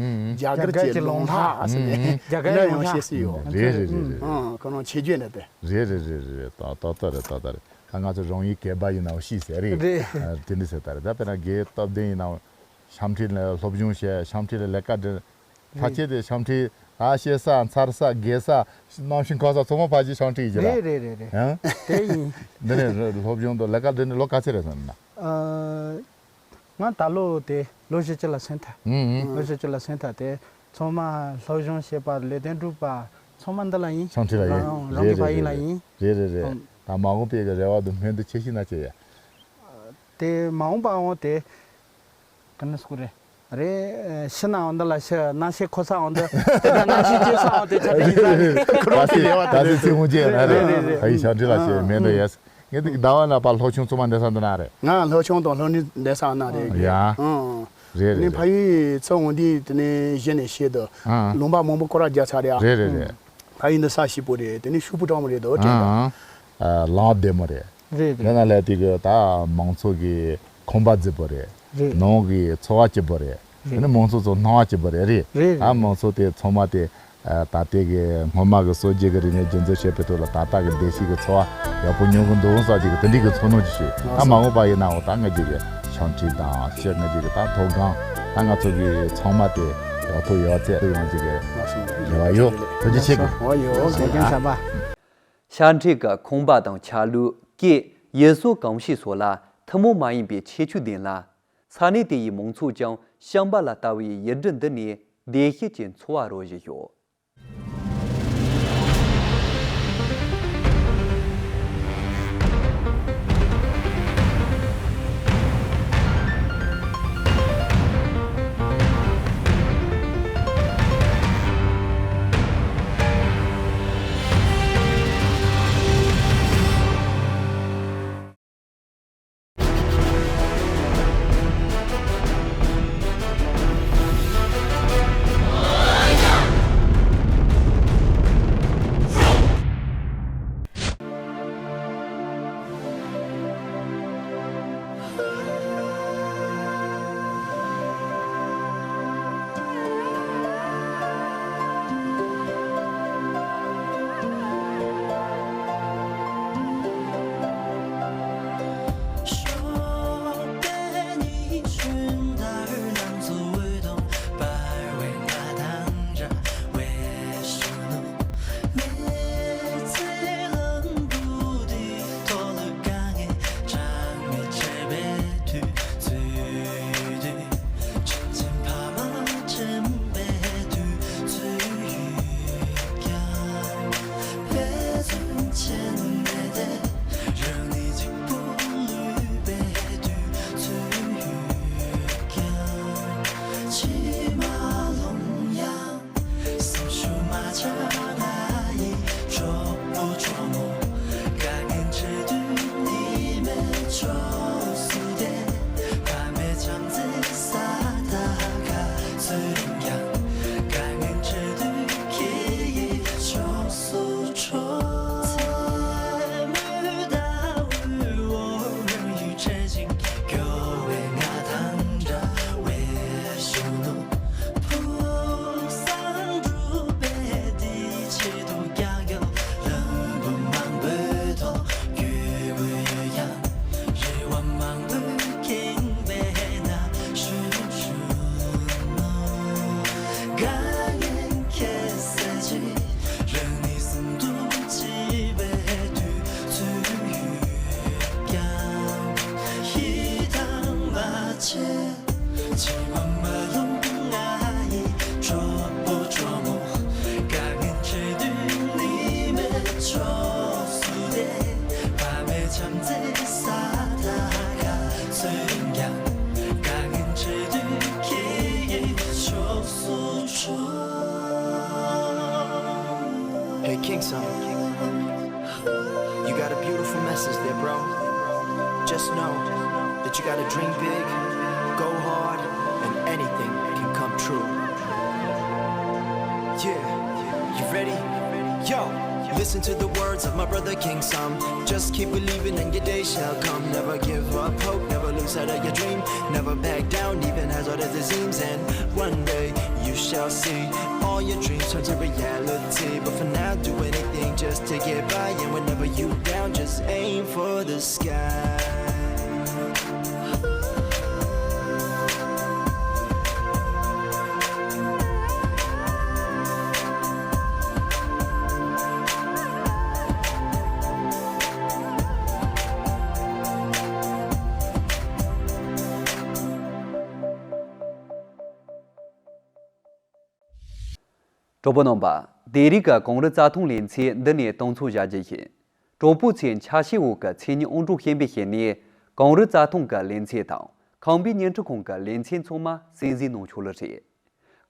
ཨང་། རྒྱ་གར་གྱི་ལུང་ལྷ་ཟེར་ནས་ཨང་། དེ་འདྲ་ཡང་བཤད་སྲོལ་ཡོད། རེད་རེད་རེད་རེད། ཨང་། ཁོ་རང་ཆེ་བརྗོད་འདྲ་དེ། རེད་རེད་རེད་རེད། ཏག་ཏག་རེད་ཏག་ཏག་རེད། ད་ང་ཚོ་རང་ཡུལ་གད་པ་ཡིན་ནའང་ཤེས་ཟེར་རེད། རེད། ཨ་དེ་འདྲ་ཟེར་ད་རེད། ད་དཔེར་ན་རྒན་སྟོབས་ལྡན་ཡིན་ནའང་ཤང་ཁྲི་ལ་སློབ་སྦྱོང་བྱས། ཤང་ཁྲི་ལ་ལས་ཀ་འདྲི། ཕལ་ཆེར་དེ་ཤང་ཁྲི་ཨ་བཤད་ས་འཚར་ས་རྒས་ས་གནམ་ཤིང་ཁ་ས་ཚང་མ་ཕལ་ཆེར་ཤང་ཁྲི་ཡིན་གྱི་ར། རེད་རེད་རེད་རེད། ཨང་། དེ་ཡིན། འདི་ནས་སློབ་སྦྱོང་དང་ལས་ཀ་འདི་ནས་ལོ་ག་ཚོད་རེད་སོང་ན། ཨ། ང་ད་ལོ་དེ་ལོ་བཞི་བཅུ་ལ་སོན་ཐལ། ཨང་ཨང་། ལོ་བཞི་བཅུ་ལ་སོན་ཐལ་དེ་ཚང་མ་སློབ་སྦྱོང་བྱེད་པ་ལས་དོན་སྒྲུབ་པ་ ཚང་མ་འདི་ལ་ཡིན། ཆང་ཁྲི་ལ་ཡིན། རང་རང་རེད་གི་ཕ་ཡུལ་ལ་ཡིན། རེད་རེད་རེད། ཨམ། ད་མ་འོངས་པའི་གི་རེ་བ་དང་སྨོན་འདུན་ཆེ་ཤོས་ན་ཆེ་ཡ། དེ་མ་འོངས་པའང་དེ་ག་ནས་སྐུ་རེད། རེད། ཤི་ནའང་འདི་ལ་ཤི། རྣམ་ཤེས་འཁོར་སའང་འདི། དེ་ལྟར་རྣམ་ཤེས་སྐྱེ་སའང་དེ་ཆ་དེ་ཡིན་ས་རེད། ཁོ་རང་གི་རེ་བ་དེ་རེད། ད་སེ་ཚེ་སྔོན་ཆད་ར་རེད། རེད་རེད། ཕ་ཡུལ་ཆང་ཁྲི་ལ་ཆེ་མེད་འགྲོ་ཡ། ངས་དེ་གི་ཟླ་བ་ལ་པ་ལྷོ་ཆུང་ཚོ་མ་འདས་ས་འདི་ན་རེད། ང་ལྷོ་ཆུང་དང་ལྷོ་ནུབ་འདས་ས་ན་རེད། ཡ། ཨང་། རེད་རེད། ནི་ཕ་ཡུལ་ཚོ་འོང་དུས་དེ་ནས་གཞི་ནས་ཤེས་དུ། ཨང་། ལུང་པ་མང་པོ་སྐོར་ར་རྒྱག་ཚར་རེད། རེད་རེད་རེད། ཕ་ཡུལ་འདི་ས་སྐྱིད་པོ་རེད། དེ་ནས་ཤུག་པོ་གྲང་མོ་རེད་དོ་དྲན་དང་། ཨང་། ལམ་བདེ་མོ་རེད། རེད་རེད། ཡང་ན་ལས་དེ་གི་ད་མང་ཚོགས་ཀྱི་ཁང་པ་རྫིག་པོ་རེད། རེད། ནང་གི་འཚོ་བ་སྐྱིད་པོ་རེད། རེད། དེ་ནས་མང་ཚོགས་ཚོ་སྣང་བ་སྐྱིད་པོ་རེད། རེད། རེད་རེད། ད་མང་ཚོགས་དེ་ཚང་མ་དེ། ཨ། ད་ལྟའི་གི་སྔོན་མ་གི་སྲོལ་རྒྱུན་གི་རིག་གནས་རྒྱུན་འཛིན་བྱེད་པའི་ཐོག་ལ་ད་ལྟ་གི་བདེ་སྐྱིད་ཀྱི་འཚོ་བ་ཡག་པོ་མྱོང་གི་འདུག་ཟེར་གྱི་གི་དེ་འདྲའི་གི་ཚོར་སྣང་ཅིག་བྱུང་། ད་མ་འོངས་པ་ཡིན་ནའང་ད་ང་ཅག་གི་ཆང་ཁྲི་དང་སྤྱིར་ང་ཅག་གི་ད་མཐོ་སྒང་ད་ང་ཚོ་གི་ཚང་མ་དེ་ཡག་ཐོག་ཡག་བརྩེགས་སུ་ཡོང་ཅིག་གི་རེ་བ་ཡོད། ཐུགས་རྗེ་ཆེ་གི། འོ་ཡོད། དགེ་རྒན་གསར་པ། ཤར་ཁྲིད་ཀྱི་ཁང་པ་དང་ཆ་ལུགས་སྐད་ཡུལ་སྲོལ་གོམས་གཤིས་སོགས་ལ་ཐུན་མོང་མ་ཡིན་པའི་ཁྱད་ཆོས་ལྡན་ལ། ས་གནས་དེ་ཡི་མང་ཚོགས་ཀྱང་བྱམས་པ་ལ་ལྟ་བའི་ཡུལ་གྲུ་འདི་ནས་བདེ་སྐྱིད་ཀྱི་འཚོ་བ་རོལ་བཞིན་ཡོད། Hey, King Son, you got a beautiful message there, bro. Just know that you gotta dream big, go hard, and anything can come true. Yeah, you ready? Yo, listen to the words of my brother King Sam. Just keep believing and your day shall come. Never give up hope, never lose sight of your dream. Never back down, even as hard as it seems. And one day you shall see all your dreams turn to reality. But for now, do anything just to get by. And whenever you down, just aim for the sky. གྲོགས་པོ་རྣམ་པ། དེ་རིང་གི་གངས་རི་རྩྭ་ཐང་ལེ་ཚན་འདི་ནས་གཏོང་ཚོགས་བྱ་རྒྱུ་ཡིན། གྲོགས་པོ་ཚོས་འཆར་གཞིའི་འོག་གི་མཚན་ཉིད་དབང་སྒྲུབ་ཤེས་པའི་ཞལ་ནས་གངས་རི་རྩྭ་ཐང་གི་ལེ་ཚན་དང་ཁང་པའི་བརྙན་འཕྲིན་ཁང་གི་ལེ་ཚན་ཚང་མ་གསན་གཟིགས་གནང་ཆོག་ལེ་རེད།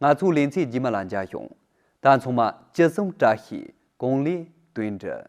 ང་ཚོའི་ལེ་ཚན་རྗེས་མ་ལ་མཇལ་ཡོང་། ད་ཚང་མ་ཅི་བསམ་བཀྲ་ཤིས་གང་ལེགས་དོན་འགྲུབ།